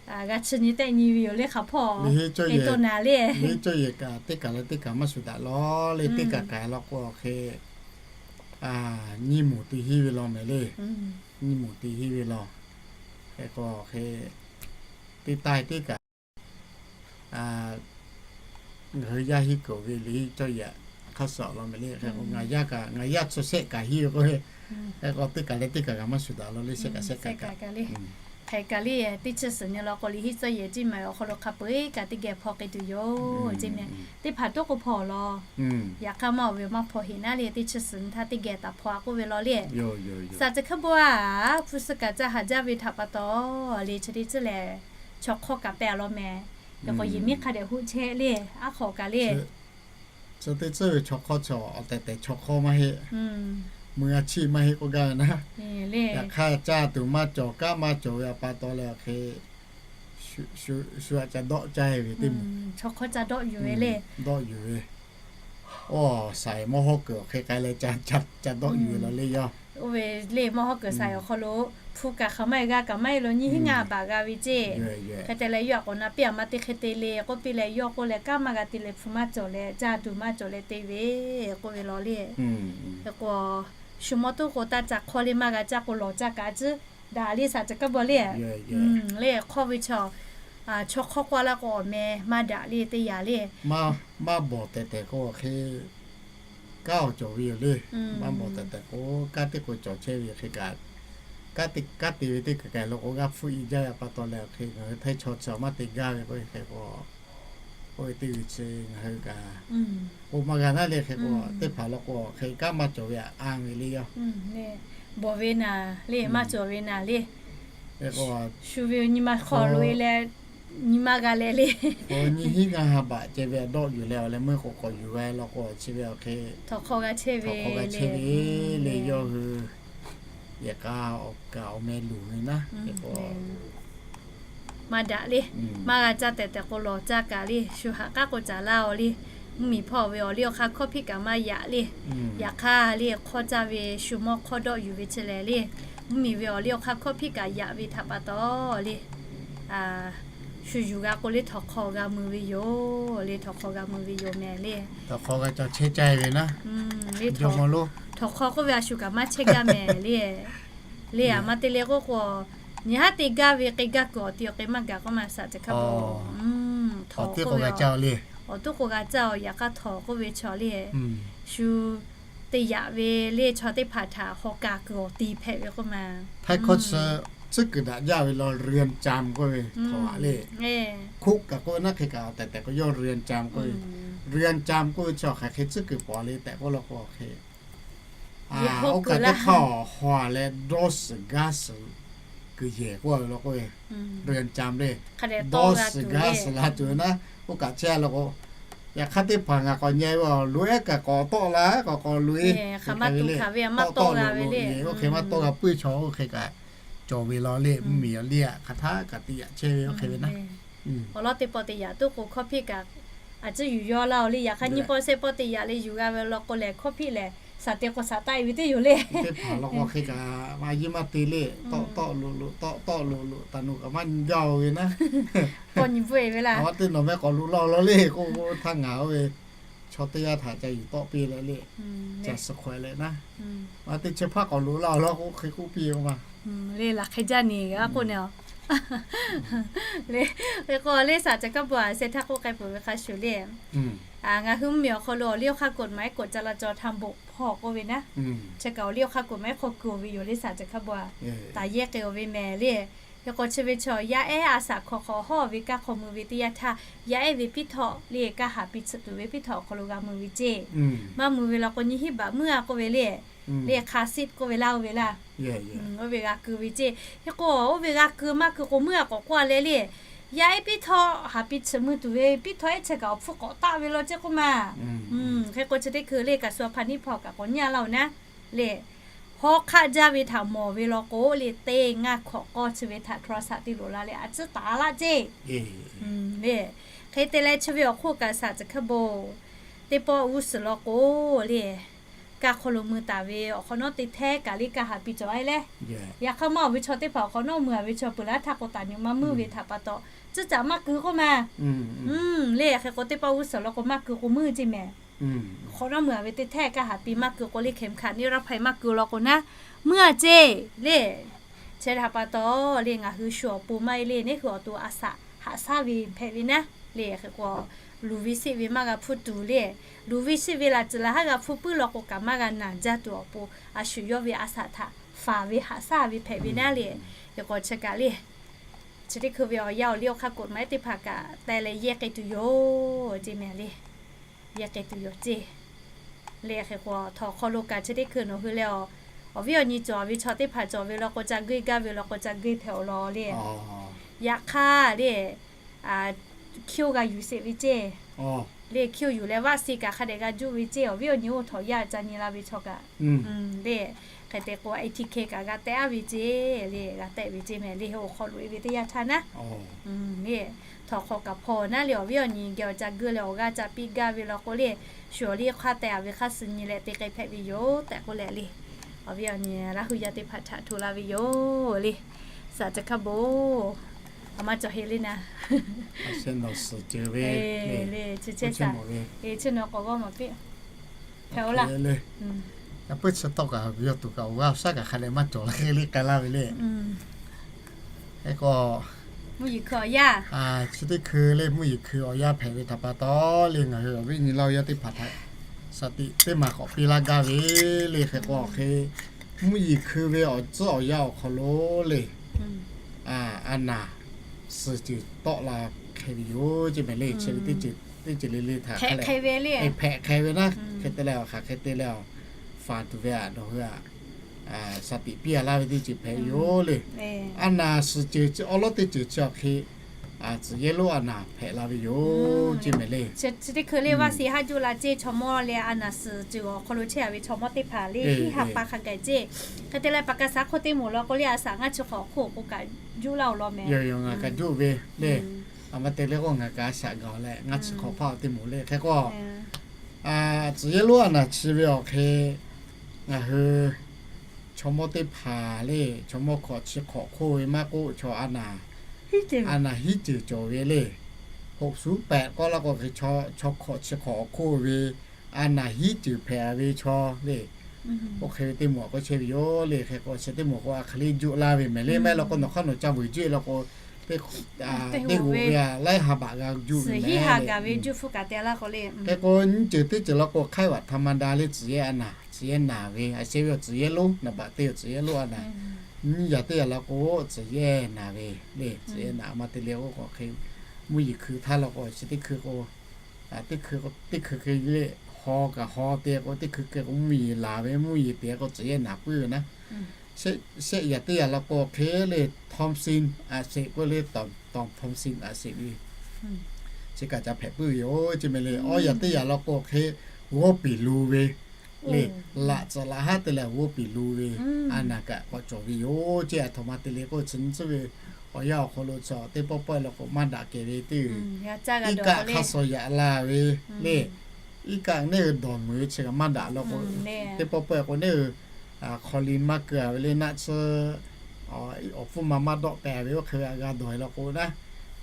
g'a chi nyi tehˆ nyi ve yoˬ le hk'aˬ hpawˇ. Liꞈ hiˉ cawˇ yehˬ kaꞈ teˇ kaˬ leh teˇ kaˬ maˇ shuˍ daꞈ law le, teˇ kaˬ kaꞈ law k'o hk'e, nyiˇ moˍ te hiˉ ve law mehˍ le. Nyiˇ moˍ te hiˉ ve law. Hk'e k'o hk'e, teˇ taiˇ teˇ kaꞈ ngaˬ hui yaˇ hiˉ kuiˬ ve liꞈ hiˉ cawˇ yehˬ hk'a shuˍ law mehˍ le. Hk'e k'o ngaˬ yaˇ kaꞈ ngaˬ yaˇ chi shehˆ kaꞈ hiˉ ve k'o, hk'e k'o teˇ kaˬ leh teˇ kaˬ kaꞈ maˇ shuˍ daꞈ law le, shehˆ kaꞈ shehˆ kaꞈ le. Hk'e kaꞈ le, teˇ chi suhˍ nyi law k'o liꞈ hiˉ cawˇ yehˬ ceˇ maˬ awˬ hk'aw lo hk'a peu-eˬ kaꞈ teˇ geh hpaw k'ai tuˬ yoˬ ceˇ mehˍ. Teˇ hpaˍ toˉ k'o hpaw law. Yaꞈ hk'aˇ maˇ oˬ ve maˇ hpaw heꞈ naˉ le, teˇ chi suhˍ nyi htaˇ teˇ geh taˍ hpaw a k'oˆ ve law le. Saˍ ceˬ hk'aˇ bon a, hpu suh kaꞈ ca haˍ jaˇ ve htaꞈ pa taw le, chi teˇ ceuˬ lehˬ chaw hk'awˇ kaꞈ pehˇ a law mehˍ. Hk'e k'o yehˬ miˉ hk'a dehꞈ hoˆ chehˇ le, aˉ hk'awꞈ kaꞈ le. Chi teˇ tcuhˉ ve chaw hk'awˇ chaw awˬ tehˬ tehˬ chaw hk'awˇ maˇ heˆ. Mui a chiˆ maˇ heˆ k'oˆ gaˇ ve naˉ. Yaꞈ hk'aˇ caˇ tuˬ maˇ cawˬ, kanˉ maˇ cawˬ ve pa taw leh awˬ hk'e shu aꞈ ca dawˆ caˇ ve teˇ moˍ, chaw hk'awˇ ca dawˆ yuˬ ve le. Dawˆ yuˬ ve. Oˇ saiˍ mawˇ hawˉ kuiˬ awˬ hk'e k'ai leh ca dawˆ yuˬ ve law le yaˇ. Oˇ ve le mawˇ hawˉ kuiˬ saiˍ awˬ hk'aw lo hpu kaꞈ hk'aˬ maˇ e g'a kaꞈ maˇ e lo nyiˇ hinˉ ngaˇ baꞈ g'a ve ceˇ. Hk'e te leh yawˇ a k'awꞈ na piˇ a ma teˇ hk'e te le k'oˆ piˇ leh yawˇ k'oˆ leh kanˉ maˇ g'a te leh hpu maˇ cawˬ leh caˇ tuˬ maˇ cawˬ leh te ve k'oˆ ve law le. Hk'e k'o shu mawˇ toˉ k'o taˇ ca hk'awˇ le maˇ g'a caˇ k'o lawˬ caˇ kaꞈ tcuhˉ daꞈ le saˍ ceˬ hk'aˇ bon le. Le hk'awˇ ve chaw, chaw hk'awˇ k'oˆ laˇ k'o awˬ meh maˇ daꞈ le teˇ yanˇ le. Maˇ bawˬ tehˬ tehˬ k'o awˬ hk'e kanˉ awˬ cawˬ ve yoˬ le. Maˇ bawˬ tehˬ tehˬ k'o kanˉ teˇ k'o cawˬ chehˇ ve hk'e kaꞈ, kanˉ te ve teˇ kaˬ kaˬ lo k'o g'aˇ hpfuhˆ i jaˇ ve pa taw leh awˬ hk'e ngaˬ hui Htaiˇ chaw chi maˇ te gaˇ ve k'o hk'e k'o, oˇ ve teˇ g'uiˬ chi ngaˬ hui kaꞈ k'o maˇ g'a naˉ le hk'e k'o teˇ hpaˍ law k'o hk'e kanˉ maˇ cawˬ ve a ve le yaˇ. Bawˬ ve naˍ le maˇ cawˬ ve naˍ le. Shu ve nyi ma hk'aw lo e leh nyi ma g'a leh le. Nyiˇ hinˉ ngaˇ ha baꞈ ceh ve dawˆ yuˬ leh awˬ leh meuˇ k'awꞈ k'awꞈ yuˬ g'a law k'o chi ve awˬ hk'e htawnˍ hk'aw g'a chehˇ ve le yawˇ hui yehˬ k'a awˬ kaˍ awˬ meh luˬ ve naˉ hk'e k'o maˇ daꞈ le. Maˇ g'a caˇ tehˬ tehˬ k'o lawˬ caˇ kaꞈ le shu haꞈ k'aˉ k'o caˍ laˇ-oˬ le. Mvuhˇmiˬ hpawˇ ve awˬ liˇ awˬ hk'aˇ hkawˇ hpiˆ kaꞈ maˇ yaꞈ le. Yaꞈ hk'aˇ le hk'awˇ caˇ ve shu mawˇ hk'awˇ dawˆ yuˬ ve chi lehˬ le Mvuhˇmiˬ ve awˬ liˇ awˬ hk'aˇ hkawˇ hpiˆ kaꞈ yaꞈ ve htaꞈ pa taw le, shu yuˬ g'a k'o le, htawnˍ hk'aw g'a mui ve yoˬ le, htawnˍ hk'aw g'a mui ve yoˬ mehˍ le. Htawnˍ hk'aw k'oˆ ve a shu kaꞈ maˇ chehˇ gaˇ mehˍ le. Le aˬ ma te le k'oˆ k'o, nyi haˉ te gaˇ ve k'e gaˇ kuiˬ awˬ ti awˬ k'e maˇ gaˬ k'oˆ ma, saꞈ ceh hk'a pa awˬ teˇ k'o g'a caˇ le. Awˬ toˉ k'o g'a caˇ-oˬ, yaꞈ hk'aˇ htawnˍ k'oˆ ve chaw le, shu te yaꞈ ve le, chaw teˇ hpaˍ htaꞈ haw ka kuiˬ awˬ ti hpehꞈ ve k'oˆ ma. Htaiˇ hkawˇ chi tcuhˉ kuiˬ daꞈ jaˇ ve law เรือนจำ k'oˆ ve htawnˍ le. Hk'oˆ kaꞈ k'oˆ ve naˉ hk'e kaꞈ tehꞈ tehꞈ k'o yawˇ เรือนจำ k'oˆ ve. เรือนจำ k'oˆ ve chi awˬ hk'aˬ hk'e tcuhˉ kuiˬ paˍ le tehꞈ k'oˆ law k'o hk'e, oˇ kaꞈ teˇ hk'aˇ awˬ haw leh dawˇ suhˍ gaˇ suhˍ kuiˬ yehˬ k'oˆ ve law k'oˆ ve. เรือนจำ le, dawˇ suhˍ gaˇ suhˍ la tuˬ ve naˉ, oˇ kaꞈ chehˇ law k'o, yaꞈ hk'aˇ teˇ hpaˍ ngaˬ k'awꞈ nyi ve awˬ loꞈ ehˉ kaꞈ k'awꞈ tawˆ la, k'awꞈ k'awꞈ loꞈ e, tawˆ tawˆ loꞈ loꞈ e, oˇ hk'e maˇ tawˆ g'a puiˉ chaw oˇ hk'e kaꞈ cawˬ ve law le. Mvuhˇmiˬ awˬ liˇ aꞈ hk'aˬ htaˇ kaꞈ te yaꞈ chehˇ ve oˇ hk'e ve naˉ. Awˬ lawn teˇ pawˆ te yaꞈ tuˉ k'o hkawˇ hpiˆ kaꞈ a ciˉ yuˬ yaw laˇ-oˬ le. Yaꞈ hk'aˇ nyiˇ pawˆ shehˆ pawˆ te yaꞈ leh yuˬ g'a ve law k'o lehˬ, hkawˇ hpiˆ lehˬ, shaˍ te k'o shaˍ taˆ-e ve teˇ yoˬ le. Teˇ hpaˍ law k'o hk'e kaꞈ maˇ yiˇ maˇ te le, tawˆ tawˆ loꞈ loꞈ, tawˆ tawˆ loꞈ loꞈ, taˍ nuˬ kaꞈ maˇ nyi gaˇ-oˬ ve naˉ. K'awꞈ nyi bvuhˆ-e ve laˇ. Awˬ teˇ nawˬ mehˆ k'awꞈ loꞈ laˇ-oˬ law le k'oˆ k'o, htaˇ ngaˬ oˇ ve chaw teˇ g'aˇ htaꞈ ca yuˬ tawˆ piˇ leh le, ca suhˍ hk'awꞈ e leh naˉ, a teˇ chi hpaˇ k'awꞈ loꞈ laˇ-oˬ law k'o hk'e k'oˆ piˇ-oˬ ma. Le laˬ hk'e jaˇ ni g'a k'oˆ ne a. Le, hk'e k'o le, saꞈ ceh hk'a pa a sheh htaˇ k'oˆ k'ai peuˬ ve hk'a shuˍ le, ngaˬ hui mvuhˇmiˬ awˬ hk'aw lo awˬ liˇ awˬ hk'aˇ กฎหมาย กฎจราจรทางบก hpawˇ k'oˆ ve naˉ, chi kaꞈ awˬ liˇ awˬ hk'aˇ กฎหมาย hk'aw kuˬ-oˬ ve yoˬ le, saꞈ ceh hk'a pa a taˍ yehˇ k'ai-oˬ ve mehˍ le. Hk'e k'o chi ve chaw yaˇ ehˉ a shaꞈ hk'awꞈ hk'awꞈ hawˇ ve kaˇ hk'aw mui ve teˇ yanˇ htaˇ, yaˇ ehˉ ve piˉ htawˆ le, kaˇ haˍ piˇ tsuhꞈ tuˬ ve piˉ htawˆ awˬ hk'aw lo g'a mui ve ceˇ. Maˇ mui ve law k'o nyiˇ hinˉ baꞈ meuˇ a k'oˆ ve le, le hk'a siˆ k'oˆ ve laˇ oˇ ve laˇ. Oˇ ve g'a keu ve ceˇ. Hk'e k'o oˇ ve g'a keu maˇ keu k'o meuˇ a k'awꞈ k'oˆ a leh le, yaˇ ehˉ piˉ htawˆ haˍ piˇ tsuhꞈ mui tuˬ ve piˉ htawˆ ehˉ chi kaꞈ awˬ hpfuhˇ k'awꞈ taˆ ve law ceˇ k'oˆ ma. Hk'e k'o chi teˇ hkui le kaꞈ shu a hpa niˇ hpaw kaꞈ k'awꞈ nyi a laˇ-oˬ naˉ le, hawˉ hk'aˆ jaˇ ve htaꞈ mawˬ ve law k'o le, teˇ ngaˇ hkawꞈ k'awˇ chi ve htaꞈ โทรศัพท์ te loꞈ la leh a ciˉ taˍ laˇ ceˇ. Le, hk'e te leh chi ve awˬ hk'oˆ kaꞈ saꞈ ceh hk'a pa-oˬ, teˇ pawˆ g'uˇ suhˍ law k'o le, kaˇ hk'aw lo mui taˍ ve awˬ hk'awꞈ nawˉ te htehˇ kaꞈ le kaˇ haˍ piˇ cawˬ a leh, yaꞈ hk'aˇ maˇ awˬ ve chaw teˇ hpaˍ awˬ hk'awꞈ nawˉ mui a ve chaw peuˬ laˇ htaˇ k'o taˍ nyi ma meuˇ ve htaꞈ pa taw, ciˉ caꞈ maˇ keu k'oˆ ma. Le, hk'e k'o teˇ pawˆ g'uˇ suhˍ law k'o maˇ keu k'o meuˇ ceˇ mehˍ. Hk'awꞈ nawˉ mui a ve teˇ htehˇ kaˇ haˍ piˇ maˇ keu k'o le, เข็มขัดนิรภัย maˇ keu law k'o naˉ, meuˇ a ceˇ le. Chi htaꞈ pa taw le, ngaˬ hui shu awˬ pon maˇ heˆ le, neˉ hui awˬ to a shaꞈ haꞈ shaˉ ve hpehꞈ ve naˉ le. Hk'e k'o luˬ ve sheˆ ve maˇ g'a hpuˇ tuˬ le, luˬ ve sheˆ ve laꞈ ceuˬ laˬ haˉ g'a hpuˇ puiˉ law k'o kaꞈ maˇ g'a naˬ jaˇ tuˬ awˬ pon, a shu yawˇ ve a shaꞈ htaꞈ faˍ ve haꞈ shaˉ ve hpehꞈ ve naˉ le. Hk'e k'o chi kaꞈ le, chi teˇ hkui ve awˬ yanˇ awˬ liˇ awˬ hk'aˇ กฎหมาย teˇ hpaˍ kaꞈ te leh yehˇ k'ai tuˬ yoˬ ceˇ mehˍ le. Yehˇ k'ai tuˬ yoˬ ceˇ. Le hk'e k'o htawnˍ hk'aw lo kaꞈ chi teˇ hkui nawˬ hui leh awˬ viˉ awˬ nyi cawˬ ve chaw teˇ hpaˍ cawˬ ve law k'o ca geuˆ gaˇ ve law k'o ca geuˆ hpehꞈ-oˬ law le. Yaꞈ hk'aˇ le, hkiˇ-oˆ g'a yuˬ sheˍ ve ceˇ. Le hkiˇ-oˆ yuˬ leh vaˆ si kaꞈ hk'a dehꞈ g'a juˆ ve ceˇ. Awˬ viˉ awˬ nyi oˇ htawnˍ yaˇ ca nyi la ve chaw kaꞈ le, hk'e te k'o etiquette kaꞈ g'a tehˆ aˉ ve ceˇ le, g'a tehˆ ve ceˇ mehˍ le. Awˬ hk'aw loꞈ-e ve teˇ yanˇ htaˇ naˉ le, htawnˍ hk'aw kaꞈ hpawˇ naˉ le, awˬ viˉ awˬ nyi geh awˬ ca geuˆ leh awˬ g'aˇ ca piˇ gaˇ ve law k'o le, shu awˬ liˇ hk'aˇ tehꞈ a ve hk'aˇ suh nyi leh te k'ai hpehꞈ ve yoˬ tehꞈ k'oˆ leh le, awˬ viˉ awˬ nyi Laˇ huˍ yaˇ teˇ hpaˍ htaꞈ hto laˇ ve yoˬ le. Saꞈ ceh hk'a pa-oˬ, a maˇ cawˬ heˆ le naˉ. Chi nawˬ suhˍ ceuˬ ve le, chi chehˇ saˍ, chi nawˬ k'awꞈ g'awˇ maˍ piˇ hpehꞈ-oˬ laˇ. Yaꞈ puiˉ chi tawˇ kaꞈ yawˇ tuˬ kaꞈ awˬ g'aˇ awˬ shaˉ kaꞈ hk'a dehꞈ maˇ cawˬ laˇ hk'e le k'ai laˇ ve le. Hk'e k'o, mvuhˇ yeˬ hkui awˬ yanˇ, chi teˇ hkui le mvuhˇ yeˬ hkui awˬ yanˇ hpehꞈ ve htaꞈ pa taw le, ngaˬ hui awˬ viˉ nyi Laˇ huˍ yaˇ teˇ hpaˍ htaꞈ shaˍ tiꞈ teˇ maˬ k'awꞈ piˇ laˇ gaˇ ve le. Hk'e k'o hk'e, mvuhˇ yeˬ hkui ve awˬ tcuhˉ awˬ yanˇ awˬ hk'aw lo le, a naˍ suhˍ ceuˬ tawˆ la hk'e ve yoˬ ceˇ mehˍ le. Chi ve teˇ ceuˬ le le htaꞈ hpehꞈ hk'e ve naˉ. Hk'e te leh awˬ hk'aˬ hk'e te leh awˬ faˍ tuˬ ve aꞈ nawˬ hui aꞈ shaˍ tiꞈ piˇ a laˇ ve teˇ ceuˬ hpehꞈ ve yoˬ le. A naˍ suhˍ ceuˬ chi awˉ lawˉ teˇ ceuˬ chi awˬ hk'e tcuhˍ yehˇ lonˉ a naˍ hpehꞈ la ve yoˬ ceˇ mehˍ le. Chi teˇ hkui le vaˆ si haˉ juˆ la ceˇ, chaw mawˇ leh a naˍ suhˍ ceuˬ awˬ hk'aw lo chehˇ a ve chaw mawˇ teˇ hpaˍ le hiˉ ha pa hk'a gaˬ ceˇ. Hk'e te leh paˍ ka shaˉ hk'oˆ teˇ moˍ law k'o le, a shaꞈ ngaˇ chi hk'awꞈ hk'oˆ k'o kaꞈ juˆ laˇ-oˬ law mehˍ. Yoˬ yoˬ, ngaˬ kaꞈ juˆ ve le. A ma te le k'o ngaˬ kaꞈ a shaꞈ gaˬ leh ngaˇ chi hk'awꞈ hpaˇ teˇ moˍ le. Hk'e k'o, tcuhˍ yehˇ lonˉ a naˍ chi ve awˬ hk'e ngaˬ hui chaw mawˇ teˇ hpaˍ le, chaw mawˇ hkawꞈ chi hk'awꞈ hk'oˆ ve maˇ k'oˆ, chaw a naˍ, a naˍ hiˉ ceuˬ cawˬ ve le. Hoꞈ shuˉ pehꞈ k'awˇ laˇ k'o hk'e, chaw hkawꞈ chi hk'awꞈ awˬ hk'oˆ ve a naˍ hiˉ ceuˬ hpehꞈ ve chaw le. Oˇ hk'e ve teˇ moˍ k'oˆ chehˇ ve yoˬ le. Hk'e k'o chi teˇ moˍ k'o a hk'e le juˆ laˇ ve mehˍ le. Maˇ heˆ law k'o nawˬ hk'aˇ nawˬ ca vuiˬ juˆ law k'o, teˇ g'oˍ ve a laiˉ ha baꞈ g'a juˆ ve mehˍ le. Hk'e k'o nyiˇ ceuˬ teˇ ceuˬ law k'o ไข้หวัดธรรมดา le, tcuh yehˇ a naˍ, tcuh yehˇ naˍ ve a sheh ve awˬ tcuh yehˇ lonˉ, naˍ baꞈ te awˬ tcuh yehˇ lonˉ a naˍ. Nyiˇ yaꞈ teˇ yaꞈ law k'o tcuh yehˇ naˍ ve le. Tcuh yehˇ naˍ a ma te le k'o k'o hk'e, mvuhˇ yeˬ hkui htaˇ law k'o chi teˇ hkui k'o, teˇ hkui hk'e le, haw kaꞈ haw te k'o teˇ hkui hk'e k'o mvuhˇ yeˬ laˬ ve, mvuhˇ yeˬ te k'o tcuh yehˇ naˍ puiˉ ve naˉ. Shehˆ yaꞈ teˇ yaꞈ law k'o hk'e le, Thompson a sheˍ k'oˆ le, Tom, Tom Thompson a sheˍ ve chi kaꞈ ca hpehꞈ puiˉ ve yoˬ ce mehˍ le. Awˇ yaꞈ teˇ yaꞈ law k'o hk'e, g'awˇ piˍ lu ve le. Laꞈ tcuhˍ laꞈ haˉ te leh g'awˇ piˍ lu ve a naˍ kaꞈ k'awꞈ cawˬ ve yoˬ ce. A htoꞈ ma te le k'o chi nyi tcuhˉ ve awˬ yanˇ awˬ hk'aw lo chi teˇ pawˆ pawˆ law k'o maˇ daꞈ kehˬ ve teˇ, iˉ kaˆ hk'a shuˍ yaꞈ la ve le. Iˉ kaˆ neˇ hui dawˬ meuˍ ve chi kaꞈ maˇ daꞈ law k'o, teˇ pawˆ pawˆ k'o neˇ hui hk'aw liꞈ maˇ keu a ve le, naˆ tsuhˇ awˬ hpfuhˇ ma maˇ dawˆ pehˍ ve oˇ hk'e ve a g'a dawˬ e law k'o naˉ,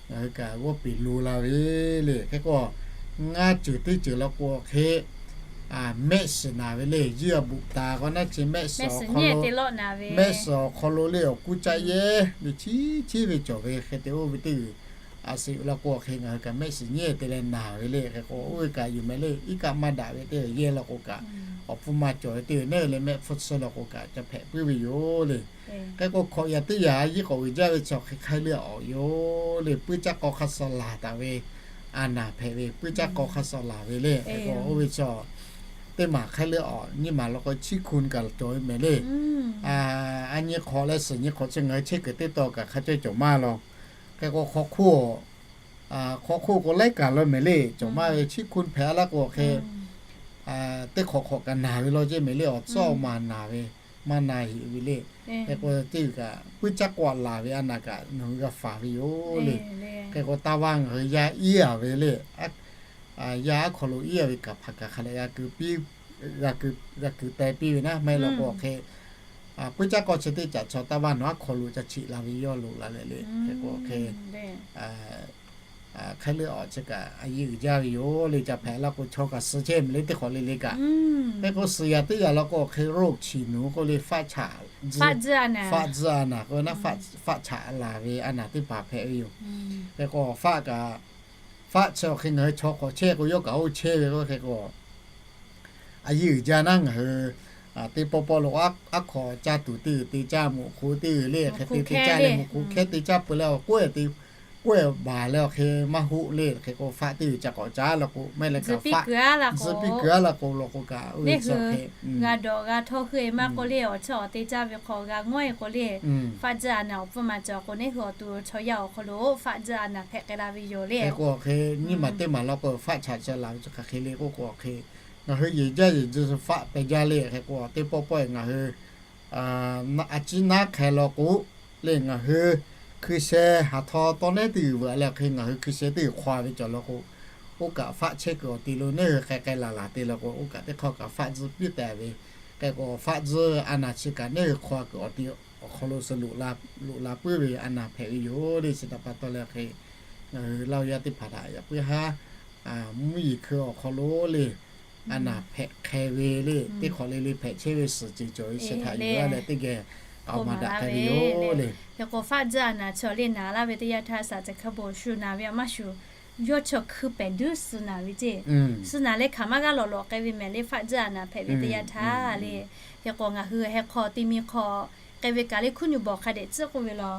ngaˬ hui kaꞈ g'awˇ piˍ lo la ve le. Hk'e k'o, ngaˇ ceuˬ teˇ ceuˬ law k'o hk'e, mehˆ shiˍ naˍ ve le. Yawˇ a buꞈ taˍ k'o naˉ chi mehˆ shiˍ awˬ hk'aw lo, mehˆ shiˍ awˬ hk'aw lo le awˬ kuˇ caˆ yehˇ ve chiˉ chiˉ ve cawˬ ve hk'e te oˇ ve teˇ g'uiˬ a sheˍ law k'o hk'e ngaˬ hui kaꞈ mehˆ shiˍ nyiˇ te leh naˍ ve le. Hk'e k'o oˇ ve kaꞈ yuˬ mehˍ le. Iˉ kaˆ maˇ daꞈ ve teˇ g'uiˬ yehˇ law k'o kaꞈ, awˬ hpfuhˇ ma cawˬ ve teˇ g'uiˬ neˇ hui leh mehˆ hpfuhˇ tsuhˇ law k'o kaꞈ ca hpehꞈ puiˉ ve yoˬ le. Hk'e k'o hkawꞈ yaꞈ teˇ yaꞈ a yiˇ k'awꞈ uiˍ jaˇ ve chi awˬ hk'e ไข้เลือดออก yoˬ le. Puiˉ caˇ k'aw hk'a shuˍ laˬ taˍ ve a naˍ hpehꞈ ve, puiˉ caˇ k'aw hk'a shuˍ laˬ ve le. Hk'e k'o oˇ ve chi teˇ maˬ ไข้เลือดออก nyiˇ maˬ law k'o chiˇ hkun kaꞈ cawˬ ve mehˍ le. A nyi hk'awꞈ leh suhˍ nyi hk'awꞈ chi ngaˬ hui chehˇ kuiˬ teˇ taw kaꞈ hk'a cawˇ cawˬ maˇ law. Hk'e k'o hk'aw hk'oˆ, hk'aw hk'oˆ k'o laiˉ kaꞈ law mehˍ le. Cawˬ maˇ ve chiˇ hkun hpehꞈ a laˇ k'o hk'e, teˇ hk'awꞈ hk'awꞈ kaꞈ naˍ ve law ce mehˍ le. Awˬ tcuhˉ awˬ maˬ naˍ ve, maˇ na heꞈ ve le. Hk'e k'o teˇ g'uiˬ kaꞈ puiˉ caˇ k'aw laˬ ve a naˍ kaꞈ nawˬ hui g'a faˍ ve yoˬ le. Hk'e k'o taˇ vaˇ ngaˬ hui yaˇ iˉ a ve le. Yaˇ aˉ hk'aw lo iˉ a ve kaꞈ hpaˍ kaꞈ hk'a dehꞈ g'a keu piˇ, g'a keu teh piˇ ve naˉ. Maˇ heˆ law k'o hk'e, puiˉ caˇ k'aw chi teˇ caꞈ chaw taˇ vaˇ nawˬ aˉ hk'aw lo ca cheꞈ la ve yawˇ loꞈ la leh le. Hk'e k'o hk'e ไข้เลือดออก chi kaꞈ a yiˇ uiˍ jaˇ ve yoˬ le. Ca hpehꞈ laˇ k'o chaw kaꞈ suh chehˇ mehˍ le teˇ hk'awꞈ le le kaꞈ. Hk'e k'o suhˍ yaꞈ teˇ yaꞈ law k'o hk'e โรคฉี่หนู k'oˆ le, faˆ chaꞈ, faˆ tzuhˇ a naˍ k'o naˉ, faˆ chaꞈ laˬ ve a naˍ teˇ hpaˍ hpehꞈ ve yoˬ. Hk'e k'o faˆ kaꞈ, faˆ chi awˬ hk'e ngaˬ hui chaw hk'awꞈ chehˇ k'o yawˇ kaꞈ oˇ chehˇ ve k'o hk'e k'o a yiˇ uiˍ jaˇ naˉ. Ngaˬ hui teˇ pawˆ pawˆ lo aˉ hk'awꞈ caˇ tuˬ teˇ g'uiˬ te caˇ, muꞈ hk'oˆ teˇ g'uiˬ le hk'e te te caˇ leh muꞈ hk'oˆ hkehˉ te caˇ peuˬ leh awˬ k'oˆ e te k'oˆ e baˬ leh awˬ hk'e maˇ hoˆ le. Hk'e k'o faˆ teˇ g'uiˬ ca k'awꞈ caˉ law k'o maˇ heˆ leh kaꞈ faˆ tzuhˇ piˇ kuiˬ aˉ law k'o law k'o kaꞈ oˇ ve chi hk'e g'a dawˬ g'a htawˇ hui e maˇ k'oˆ le, awˬ chawˇ awˬ te caˇ ve hk'aw g'a ngawˉ e k'o le, faˆ tzuhˇ a naˍ awˬ pfuhˇ ma cawˬ k'o neˇ hui awˬ to chaw yaˇ awˬ hk'aw lo faˆ tzuhˇ a naˍ hpehꞈ k'ai la ve yoˬ le. Hk'e k'o hk'e nyiˇ maˬ teˇ maˬ law k'o faˆ chaꞈ ca laˬ ve chi hk'aˬ hk'e le k'oˆ k'o hk'e, ngaˬ hui yeˬ jaˇ yeˬ tzuhˇ faˆ peh jaˇ le. Hk'e k'o teˇ pawˆ pawˆ e ngaˬ hui a ciˉ naˉ hk'e law k'o le ngaˬ hui hkui sheh haˍ htaw tawˇ nehˉ teˇ g'uiˬ veuꞈ leh awˬ hk'e ngaˬ hui hkui sheh teˇ g'uiˬ hk'aw ve cawˬ law k'o, oˇ kaꞈ faˆ chehˇ kuiˬ awˬ te lo neˇ hui k'ai k'ai laˬ laˬ te law k'o oˇ kaꞈ teˇ hk'awˇ kaꞈ faˆ tzuhˇ piˇ taˍ ve. Hk'e k'o faˆ tzuhˇ a naˍ chi kaꞈ neˇ hui hk'aw kuiˬ awˬ te awˬ hk'aw lo suh loꞈ la puiˉ ve a naˍ hpehꞈ ve yoˬ le. Chi htaꞈ pa taw leh hk'e ngaˬ hui Laˇ huˍ yaˇ teˇ hpaˍ htaꞈ yaꞈ puiˉ haˉ mvuhˇ yeˬ hkui awˬ hk'aw lo le a naˍ hpehꞈ hk'e ve le, teˇ hk'awꞈ le le hpehꞈ chehˇ ve suhˍ ceuˬ cawˬ ve chi htaꞈ yuˬ a leh teˇ geh k'aoˍ maˍ daꞈ k'ai ve yoˬ le. Hk'e k'o faˆ tzuhˇ a naˍ chaw le naˍ laˇ ve teˇ yanˇ htaˇ shaˍ ceh hk'a bawˬ shu naˍ ve a maˇ shuˍ, yawˇ chaw hkui pehˍ duˉ suh naˍ ve ceˇ. Suh naˍ leh hk'aˬ maˇ g'aˇ lawꞈ lawꞈ k'ai ve mehˍ le faˆ tzuhˇ a naˍ hpehꞈ ve teˇ yanˇ htaˇ le. Hk'e k'o ngaˬ hui heh hk'aw te mi hk'aw k'ai ve kaꞈ le hkunˉ nyi bawˬ hk'a dehꞈ tcuhˉ k'oˆ ve law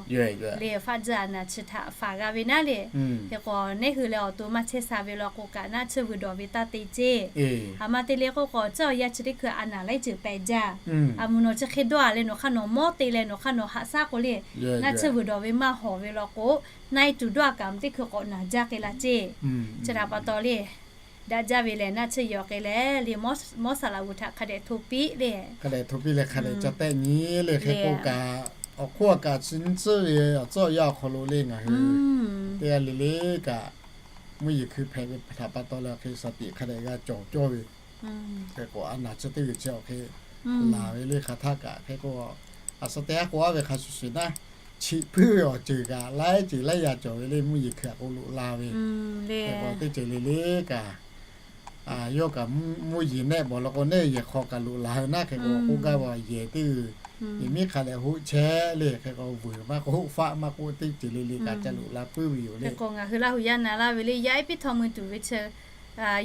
le. Faˆ tzuhˇ a naˍ chi htaꞈ faˍ g'a ve naˉ le. Hk'e k'o neˇ hui leh awˬ to maˇ chehˇ sha ve law k'o kaꞈ naˆ tsuhˇ vuiˬ dawˬ ve taˇ te ceˇ. A ma te le k'oˆ k'o tcuhˉ awˬ yanˇ chi teˇ hkui a naˍ laiˉ ceuˬ pehˍ jaˇ. A mvuhˇ naw chi hk'e dawˇ a leh nawˬ hk'aˇ nawˬ mawˇ te leh nawˬ hk'aˇ nawˬ haꞈ shaˉ k'o le, naˆ tsuhˇ vuiˬ dawˬ ve maˇ hawˍ ve law k'o, naˆ e tuˬ dawˇ a kaꞈ teˇ hkui k'awꞈ naˍ jaˇ k'ai la ceˇ. Chi htaꞈ pa taw le, daꞈ jaˇ ve lehˬ naˆ tsuhˇ yawˬ k'ai leh le, mawˇ saˍ laꞈ g'uˬ htaꞈ hk'a dehꞈ hto piˇ le. Hk'a dehꞈ hto piˇ leh hk'a dehꞈ ca tehˆ nyi le. Hk'e k'o kaꞈ awˬ hk'oˆ a kaꞈ chi nyi tcuhˉ ve awˬ tcuhˉ awˬ yanˇ awˬ hk'aw lo le ngaˬ hui teˇ g'aˇ le le kaꞈ mvuhˇ yeˬ hkui hpehꞈ ve htaꞈ pa taw leh awˬ hk'e shaˍ tiꞈ hk'a dehꞈ g'a cawˬ cawˇ ve. Hk'e k'o a naˍ chi teˇ g'uiˬ chi awˬ hk'e laˬ ve le hk'aˬ htaˇ kaꞈ hk'e k'o, a suh teˇ haˉ k'oˆ a ve hk'a shuˍ shuˍ naˉ, chiꞈ puiˉ ve awˬ ceuˬ kaꞈ laiˉ ceuˬ laiˉ yaˇ cawˬ ve le mvuhˇ yeˬ hkui a k'o loꞈ la ve, hk'e k'o teˇ ceuˬ le le kaꞈ yawˇ kaꞈ mvuhˇ yeˬ nehˆ bawˬ la k'o neˇ yehˬ hk'aw kaꞈ loꞈ la ve naˉ hk'e k'o k'oˆ gaˇ ve awˬ yehˬ teˇ g'uiˬ, yehˬ miˉ hk'a leh hoˆ chehˇ le hk'e k'o vuiˬ maˇ k'o hoˆ faˆ maˇ k'o teˇ ceuˬ le le kaꞈ ca loꞈ la puiˉ ve yoˬ le. Ngaˬ hui Laˇ huˍ yaˇ na laˇ ve le yaˇ ehˉ piˇ htawˇ mui tuˬ ve chi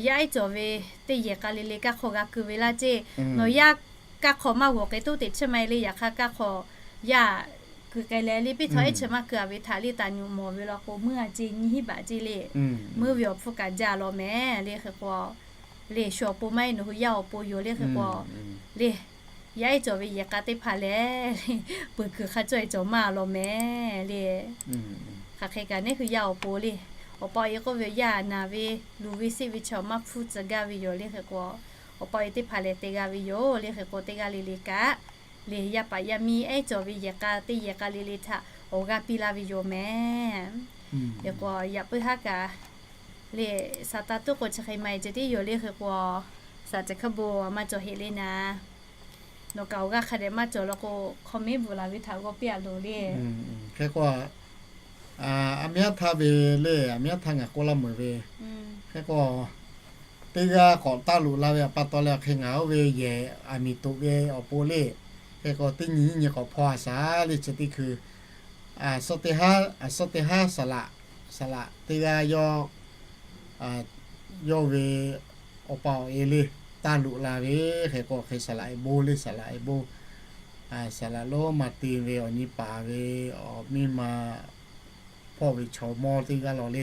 yaˇ ehˉ cawˬ ve teˇ yehˬ k'a le le kaˇ hk'aw g'a keu ve laˇ ceˇ. Nawˬ yaˇ kaˇ hk'aw maˇ g'awˬ k'ai toˉ teꞈ chiˇ ma e le yaꞈ hk'aˇ kaˇ hk'aw yaˇ keu k'ai leh le piˇ htawˇ ehˉ chi maˇ keu a ve htaꞈ le taˍ nyuꞈ mawˬ ve la k'o muˇ a ceˇ nyiˇ hinˉ baꞈ ceˇ le. Muˇ ve awˬ hpfuhˇ kaꞈ jaˇ law mehˍ le hk'e k'o le shu awˬ pon maˇ heˆ nawˬ hui yaˇ awˬ pon yoˬ le hk'e k'o le yaˇ ehˉ cawˬ ve yehˬ k'a teˇ hpaˍ lehˬ le peuˬ kuiˬ hk'a cawˇ e cawˬ maˇ law mehˍ le. Hk'aˬ hk'e kaꞈ neˇ hui yaˇ awˬ pon le awˬ pa awˬ e k'oˆ ve yaˇ naˬ ve luˬ ve siˆ ve chaw maˇ hpfuhˇ tcuh gaˇ ve yoˬ le hk'e k'o awˬ pa awˬ e teˇ hpaˍ lehˬ te g'a ve yoˬ le hk'e k'o teˇ g'aˇ le le kaꞈ le yaˇ paˍ yaˇ miˇ ehˉ cawˬ ve yehˬ k'a teˇ yehˬ k'a le le htaꞈ awˬ g'aˇ piˇ laˇ ve yoˬ mehˍ. Hk'e k'o yaꞈ puiˉ haˉ kaꞈ le saˍ taˍ tuˉ k'o chi hk'e ma e ceh tiˉ yoˬ le hk'e k'o saˍ ceh hk'aˇ bon maˇ cawˬ heˆ le naˍ. Nawˬ kaꞈ awˬ g'aˇ hk'a dehꞈ maˇ cawˬ la k'o comment bvuhꞈ laˬ ve htaꞈ g'aw piˇ a loˬ le. Hk'e k'o a miˉ htaˇ ve le a miˉ htaˇ ngaˬ k'oˆ laˇ meuˍ ve hk'e k'o teˇ g'aˇ k'awꞈ taˇ loꞈ la ve a pa taw leh awˬ hk'e ngaˬ oˇ ve yehˬ aˬ miˍ toꞈ ve awˬ pon le. Hk'e k'o teˇ nyi nyi k'awꞈ hpaw a shaˍ le chi teˇ hkui a suh teˇ haˉ saˍ laꞈ, saˍ laꞈ teˇ g'aˇ yawˇ yawˇ ve awˬ pa awˬ e le taˇ loꞈ la ve hk'e k'o hk'e saˍ laꞈ e bon le saˍ laꞈ e bon saˍ laꞈ lonˉ ma te ve awˬ nyi paˍ ve awˬ miˇ ma hpawˇ ve chaw mawˇ teˇ g'aˇ law le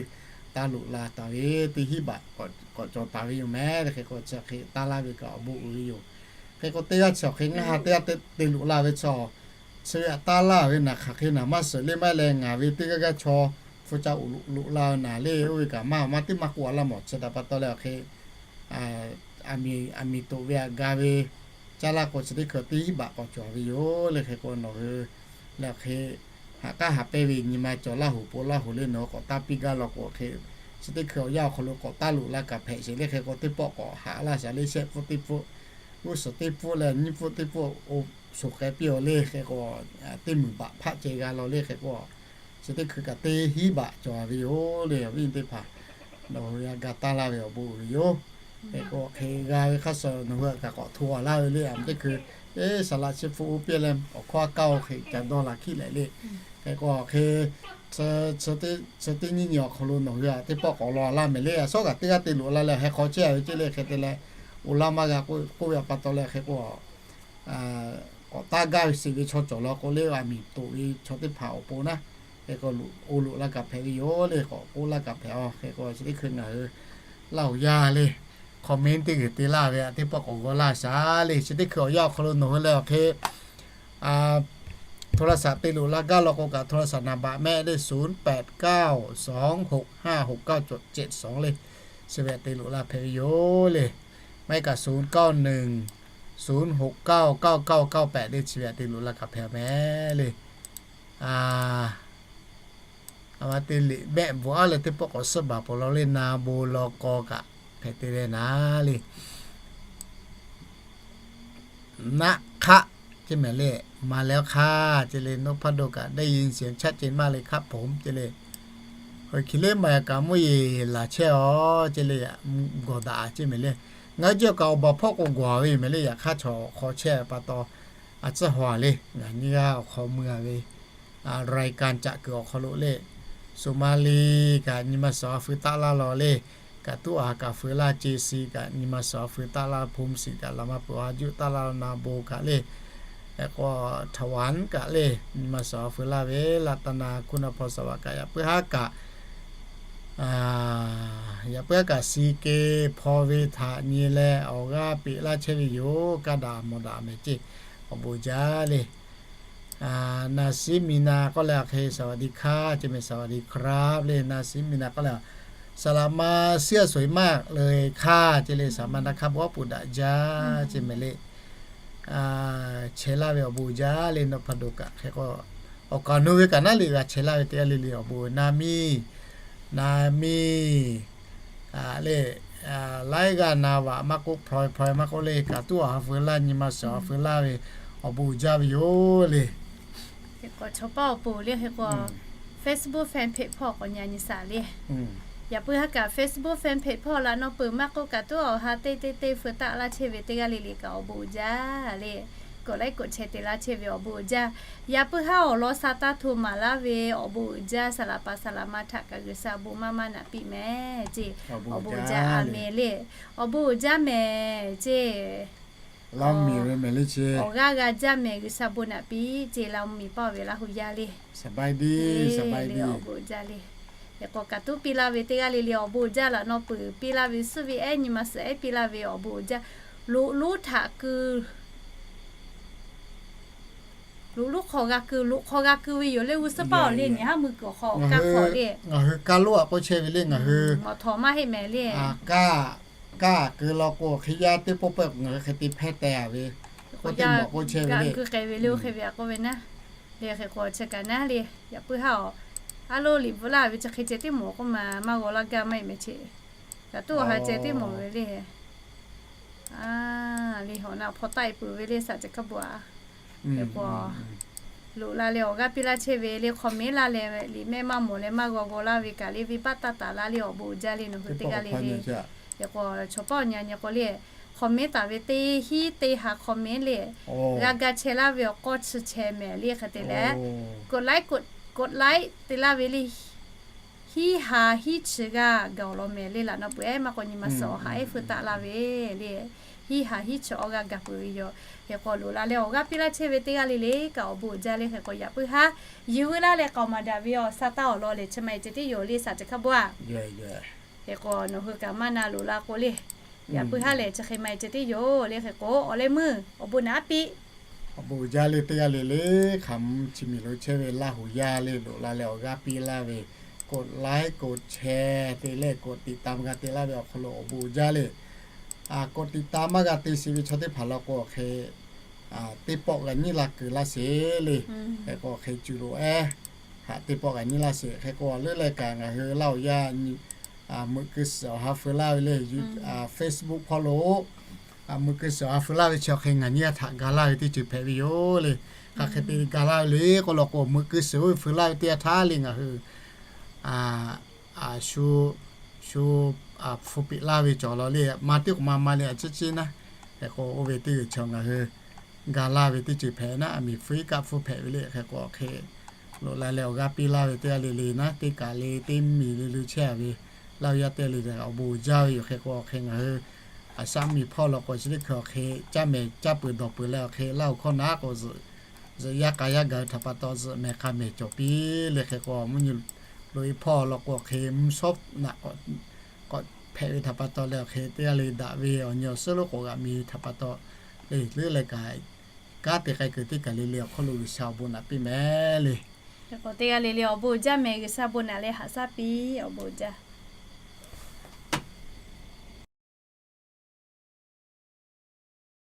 taˇ loꞈ la taˍ ve teˇ hinˉ baꞈ k'awꞈ cawˬ taˍ ve yoˬ mehˍ le hk'e k'o chi hk'e taˇ laˇ ve kaꞈ awˬ bon uiˍ ve yoˬ. Hk'e k'o teˇ g'aˇ chi awˬ hk'e ngaˇ ha teˇ g'aˇ te loꞈ la ve chaw chi ve aꞈ taˇ laˇ ve naˍ hk'aˬ hk'e naˍ maˇ suhˍ le maˇ leh ngaˬ ve teˇ g'aˇ g'aˇ chaw hpu ca loꞈ la ve naˍ le oˇ ve kaꞈ maˇ maˇ teˇ maˇ k'oˆ a laˇ mawˬ chi htaꞈ pa taw leh awˬ hk'e aˬ miˍ toꞈ ve aꞈ ga ve caˇ laˇ k'o chi teˇ hkui teˇ hinˉ baꞈ k'awꞈ cawˬ ve yoˬ le hk'e k'o nawˬ hui leh awˬ hk'e haꞈ k'aˉ haꞈ pehnˇ ve nyi ma cawˬ Laˇ huˍ po Laˇ huˍ le nawˬ hui k'awꞈ taˇ piˇ gaˇ law k'o hk'e chi teˇ hkui awˬ yanˇ awˬ hk'aw lo k'awꞈ taˇ loꞈ la kaꞈ hpehꞈ sheˍ le hk'e k'o teˇ pawˆ k'awꞈ haꞈ laˇ shaˍ le shehˆ pfuhˇ teˇ pfuhˇ g'uˇ suhˍ teˇ pfuhˇ leh nyiˇ pfuhˇ teˇ pfuhˇ o shoˍ k'ai piˇ a le hk'e k'o teˇ muiˬ baꞈ hpaˆ ceh g'a law le hk'e k'o chi teˇ hkui kaꞈ teˇ hinˉ baꞈ cawˬ ve yoˬ le awˬ viˉ nyi teˇ hpaˍ nawˬ hui a ga taˇ laˇ ve awˬ bon uiˍ ve yoˬ. Hk'e k'o hk'e g'a ve hk'aˇ suh nawˬ hui kaꞈ k'awꞈ hto a laˇ ve le a teˇ hkui eˬ saˍ laꞈ chi hpu oˇ piˇ leh awˬ hkawˇ a kaˇ o hk'e ca dawˇ la hkiˆ leh le hk'e k'o hk'e chi teˇ nyi nyi awˬ hk'aw lo nawˬ hui a teˇ pawˆ k'awꞈ law laˇ mehˍ le a shawˉ kaꞈ teˇ g'aˇ te loꞈ la leh heh hk'aw chehˇ a ve ceˇ le hk'e te leh oˬ laˇ maˇ g'a k'oˆ ve a pa taw leh hk'e k'o k'awꞈ taˇ gaˇ ve sheˍ ve chaw cawˬ law k'o le aˬ miˍ toꞈ ve chaw teˇ hpaˍ awˬ pon naˉ hk'e k'o o loꞈ la kaꞈ hpehꞈ ve yoˬ le k'awꞈ k'oˆ laˇ kaꞈ hpehꞈ a hk'e k'o chi teˇ hkui ngaˬ hui Laˇ huˍ yaˇ le comment teˇ g'uiˬ te laˇ ve a teˇ pawˆ k'awꞈ g'aw laˇ shaˍ le chi teˇ hkui awˬ yanˇ awˬ hk'aw lo nawˬ hui leh awˬ hk'e โทรศัพท์ te loꞈ la gaˇ law k'o kaꞈ โทรศัพท์ naˍ baꞈ mehˆ le ศูนย์แปดเก้า สองหกห้า หกเก้าเจ็ดสอง le chi ve te loꞈ la hpehꞈ ve yoˬ le. Maˇ heˆ kaꞈ ศูนย์เก้าหนึ่ง ศูนย์หกเก้า เก้าเก้าเก้าแปด le chi ve te loꞈ la kaꞈ hpehꞈ mehˍ le. A ma te liꞈ mehˆ bvuhꞈ aˉ leh teˇ pawˆ k'awꞈ suhˉ baˬ peuˬ law le na bon law k'aw kaꞈ hpehꞈ te leh naˍ le. Naˆ hk'aˆ ceˇ mehˍ le, ma leh hk'aˇ ceˇ le, นพดล kaꞈ ได้ยินเสียงชัดเจนมากเลยครับผม ceˇ le. Hk'e hk'e le maˇ kaꞈ mvuhˇ yeˬ laˬ chehˇ a ceˇ le, gawˬ daꞈ ceˇ mehˍ le. Ngaˬ hui jawˇ kaꞈ awˬ baˬ hpawˇ k'o gawˬ ve yoˬ mehˍ le, yaꞈ hk'aˇ chaw hk'aw chehˇ ve pa taw a tcuhˇ haw le ngaˬ nyi g'aˇ awˬ hk'aw mui a ve รายการ caꞈ kuiˬ awˬ hk'aw lo le, Suˍmaˍli kaꞈ nyi ma suhˍ a feu taˆ laˇ law le, kaꞈ tuˉ a kaꞈ feu laˇ, Ceh si kaꞈ nyi ma suhˍ a feu taˆ laˇ, Phum siˍ kaꞈ laˬ ma peuˬ a juˆ taˆ laˇ, na bon kaꞈ le, k'o Htawˍ-wanˍ kaꞈ le nyi ma suhˍ a feu laˇ ve, Laˇtaˍnaˍ, Kuˇnaˍhpawˍsaˍvaˍ kaꞈ yaꞈ puiˉ haˉ kaꞈ yaꞈ puiˉ haˉ kaꞈ ซีเค hpaw ve htaꞈ nyi leh awˬ g'aˇ peꞈ laˇ chehˇ ve yoˬ. Kaˇ daꞈ mawˬ daꞈ mehˍ ceˇ, awˬ bon jaˇ le. Naˍsiˉmiˍnaˍ k'oˆ leh a hk'e สวัสดีค่ะ ceˇ mehˍ, สวัสดีครับ le Naˍsiˉmiˍnaˍ k'oˆ leh, สลับมาเสื้อสวยมากเลยค่ะ ceˇ le, สลับมานะครับ awˬ bon daꞈ jaˇ ceˇ mehˍ le. Chehˇ laˇ ve awˬ bon jaˇ le, นพดล kaꞈ hk'e k'o, awˬ kaˍ nu ve kaꞈ naˉ le g'a chehˇ laˇ ve teˇ g'aˇ le le awˬ bon naˍ miˇ, naˍ miˇ le laiˉ g'aˇ na vaꞈ maˇ k'oˆ, hpaw hpaw maˇ k'oˆ le, kaꞈ tuˉ awˬ ha feu laˇ, nyi ma suhˍ awˬ ha feu laˇ ve awˬ bon uiˍ jaˇ ve yoˬ le. Hk'e k'o, chaw paˇ awˬ pon le hk'e k'o, Facebook fan page hpawˇ k'awꞈ nyi nyi shaˍ le. Yaꞈ puiˉ haˉ kaꞈ Facebook fan page hpawˇ laꞈ naw peuˬ maˇ k'oˆ, kaꞈ tuˉ awˬ ha teˇ teˇ teˇ feu taˆ laˇ chehˇ ve teˇ g'aˇ le le kaꞈ awˬ bon uiˍ jaˇ le. Koꞈ laiˉ koꞈ chehˇ te laˇ chehˇ ve awˬ bon uiˍ jaˇ. Yaꞈ puiˉ haˉ awˬ lawn sa taˇ hto maˍ laˇ ve awˬ bon uiˍ jaˇ, saˍ laꞈ pa saˍ laꞈ ma htaꞈ kaꞈ G'uiˬsha bon maˇ maˇ naꞈ piˇ mehˍ ceˇ. Awˬ bon uiˍ jaˇ, a mehˍ le. Awˬ bon uiˍ jaˇ mehˍ ceˇ. Awˬ g'aˇ g'a jaˇ mehˍ, G'uiˬsha bon naꞈ piˇ ceˇ. Laˇ miˬ paˇ ve Laˇ hu yaˇ le. Awˬ bon uiˍ jaˇ le. Hk'e k'o, kaꞈ tuˉ piˇ laˇ ve teˇ g'aˇ le le awˬ bon uiˍ jaˇ laꞈ naw peuˬ piˇ laˇ ve, suhˉ ve ehˉ nyi ma suhˍ ehˉ piˇ laˇ ve awˬ bon uiˍ jaˇ. Loꞈ lonˉ htaꞈ keu loꞈ lonˉ hk'aw g'a keu, loꞈ hk'aw g'a keu ve yoˬ le. G'uˇ suhˉ paˇ awˬ le nyi haˉ mui kuiˬ awˬ hk'aw kaˇ hk'awꞈ le. Ngaˬ hui kaˇ lonˉ aꞈ k'oˆ chehˇ ve le ngaˬ hui. Mawˬ htawnˍ maˇ heˆ mehˍ le. Kaˇ, kaˇ keu law k'o hk'e yaˇ teˇ pawˆ pawehˇ ngaˬ hui hk'e te hpehˇ teh a ve k'oˆ teˇ mawˬ k'oˆ chehˇ ve le. Keu k'ai ve le oˇ hk'e ve aꞈ k'oˆ ve naˉ. Le hk'e k'o chi kaꞈ naˉ le, yaꞈ puiˉ haˉ awˬ, aˉ loˉ liꞈ bvuhꞈ laˇ ve chi hk'e ceh teˇ mawˬ k'oˆ ma maˇ g'aw laˇ gaˇ maˇ heˆ mehˍ ceˇ. Kaꞈ tuˉ awˬ ha ceh teˇ mawˬ ve le. Le hawꞈ na hpaw taˆ e peuˬ ve le, saꞈ ceh hk'a bvuhꞈ a. Hk'e k'o, loꞈ la leh awˬ g'aˇ piˇ laˇ chehˇ ve le, hk'awꞈ mehˉ laˇ leh liꞈ mehˆ maˇ mawˬ leh maˇ g'aw g'aw laˇ ve kaꞈ le, venˇbaˆ taˇ taˍ laˇ le awˬ bon uiˍ jaˇ le nawˬ hui teˇ g'aˇ le le. Hk'e k'o, chaw paˇ awˬ nyi nyi k'o le, hk'awꞈ mehˉ taˍ ve teˇ hinˉ teˇ ha hk'awꞈ mehˉ le, g'a ga chehˇ laˇ ve awˬ k'awˇ chi chehˇ mehˍ le hk'e te leh, กดไลค์ กดไลค์ te laˇ ve le. Hiˉ ha hiˉ chi g'aˇ gaˬ awˬ lawn mehˍ le laꞈ naw peuˬ ehˉ maˇ k'o nyi ma suhˍ awˬ ha ehˉ feu taˆ laˇ ve le. Hiˉ ha hiˉ chi awˬ g'aˇ gaˬ peuˬ ve yoˬ. Hk'e k'o, loꞈ la leh awˬ g'aˇ piˇ laˇ chehˇ ve teˇ g'aˇ le le kaꞈ awˬ bon uiˍ jaˇ le. Hk'e k'o, yaꞈ puiˉ haˉ yehˬ veuˇ laˇ leh k'aoˍ maˍ daꞈ ve awˬ sa taˇ awˬ lawn lehˬ chi ma e ceh tiˉ yoˬ le, saꞈ ceh hk'a bvuhꞈ a. Hk'e k'o, nawˬ hui kaꞈ maˇ na loꞈ la k'o le, yaꞈ puiˉ haˉ lehˬ chi hk'e ma e ceh tiˉ yoˬ le. Hk'e k'o, awˬ leh meuˇ awˬ bon naꞈ aˉ piˇ. Awˬ bon uiˍ jaˇ le teˇ g'aˇ le le. Hk'aˬ mvuh chi miˬ lo chehˇ ve Laˇ huˍ yaˇ le, loꞈ la leh awˬ g'aˇ piˇ laˇ ve, กดไลค์ กดแชร์ te leh กดติดตาม g'a te laˇ ve awˬ hk'aw lo awˬ bon uiˍ jaˇ le. กดติดตาม maˇ g'a te sheˍ ve chaw teˇ hpaˍ law k'o hk'e teˇ pawˆ g'a nyiˇ la kuiˬ laˇ sheˍ le. Hk'e k'o hk'e cuˬ loꞈ ehˉ haꞈ teˇ pawˆ g'a nyiˇ laˇ sheˍ. Hk'e k'o, leuˉ leh kaꞈ ngaˬ hui Laˇ huˍ yaˇ meuꞈ keu suhˍ awˬ ha feu laˇ ve le, Facebook hpawˇ lo meuꞈ keu suhˍ awˬ ha feu laˇ ve chi awˬ hk'e ngaˬ nyiˇ g'aˇ htaꞈ ga laˇ ve teˇ ceuˬ hpehꞈ ve yoˬ le. Hk'aˬ hk'e te ga laˇ ve le k'oˆ law k'o, meuꞈ keu suhˍ oˇ ve feu laˇ ve teˇ g'aˇ htaˇ le ngaˬ hui shu, shu hpu peꞈ laˇ ve cawˬ law le, ma tiˉ k'o ma ma le a ciˉ ciˉ naˉ. Hk'e k'o, oˇ ve teˇ g'uiˬ chaw ngaˬ hui ga laˇ ve teˇ ceuˬ hpehꞈ naˉ, a miˍ hpu iˉ kaˆ hpu hpehꞈ ve le. Hk'e k'o, hk'e loꞈ la leh awˬ g'aˇ piˇ laˇ ve teˇ g'aˇ le le naˉ, teˇ kaˬ le teˇ miˬ le le chehˇ a ve Laˇ huˍ yaˇ teˇ g'aˇ le le awˬ bon uiˍ jaˇ ve yoˬ. Hk'e k'o, hk'e ngaˬ hui a shaꞈ miˬ hpawˇ law k'o chi teˇ hkui awˬ hk'e caˇ mehˍ caˇ peuˬ dawˬ peuˬ leh awˬ hk'e Laˇ huˍ hkawˇ naˉ k'o, zuhꞈ yaˇ k'a yaˇ gaˬ hui htaꞈ pa taw zuhꞈ mehˍ hk'a mehˍ cawˬ piˇ le. Hk'e k'o, mvuhˇ nyi loꞈ e hpawˇ law k'o hk'e mvuhˇ shawˉ naꞈ k'awꞈ hpehꞈ ve htaꞈ pa taw leh awˬ hk'e teˇ g'aˇ le daꞈ ve awˬ nyi awˬ suhˉ lonˉ k'awꞈ g'aꞈ miˬ ve htaꞈ pa taw le, leuˉ leh kaꞈ kanˉ te k'ai kuiˬ teˇ kaˬ le le awˬ hk'aw lo G'uiˬsha awˬ bon naꞈ piˇ mehˍ le. Hk'e k'o, teˇ g'aˇ le le awˬ bon uiˍ jaˇ mehˍ, G'uiˬsha bon naꞈ leh haꞈ shaˉ piˇ awˬ bon uiˍ jaˇ.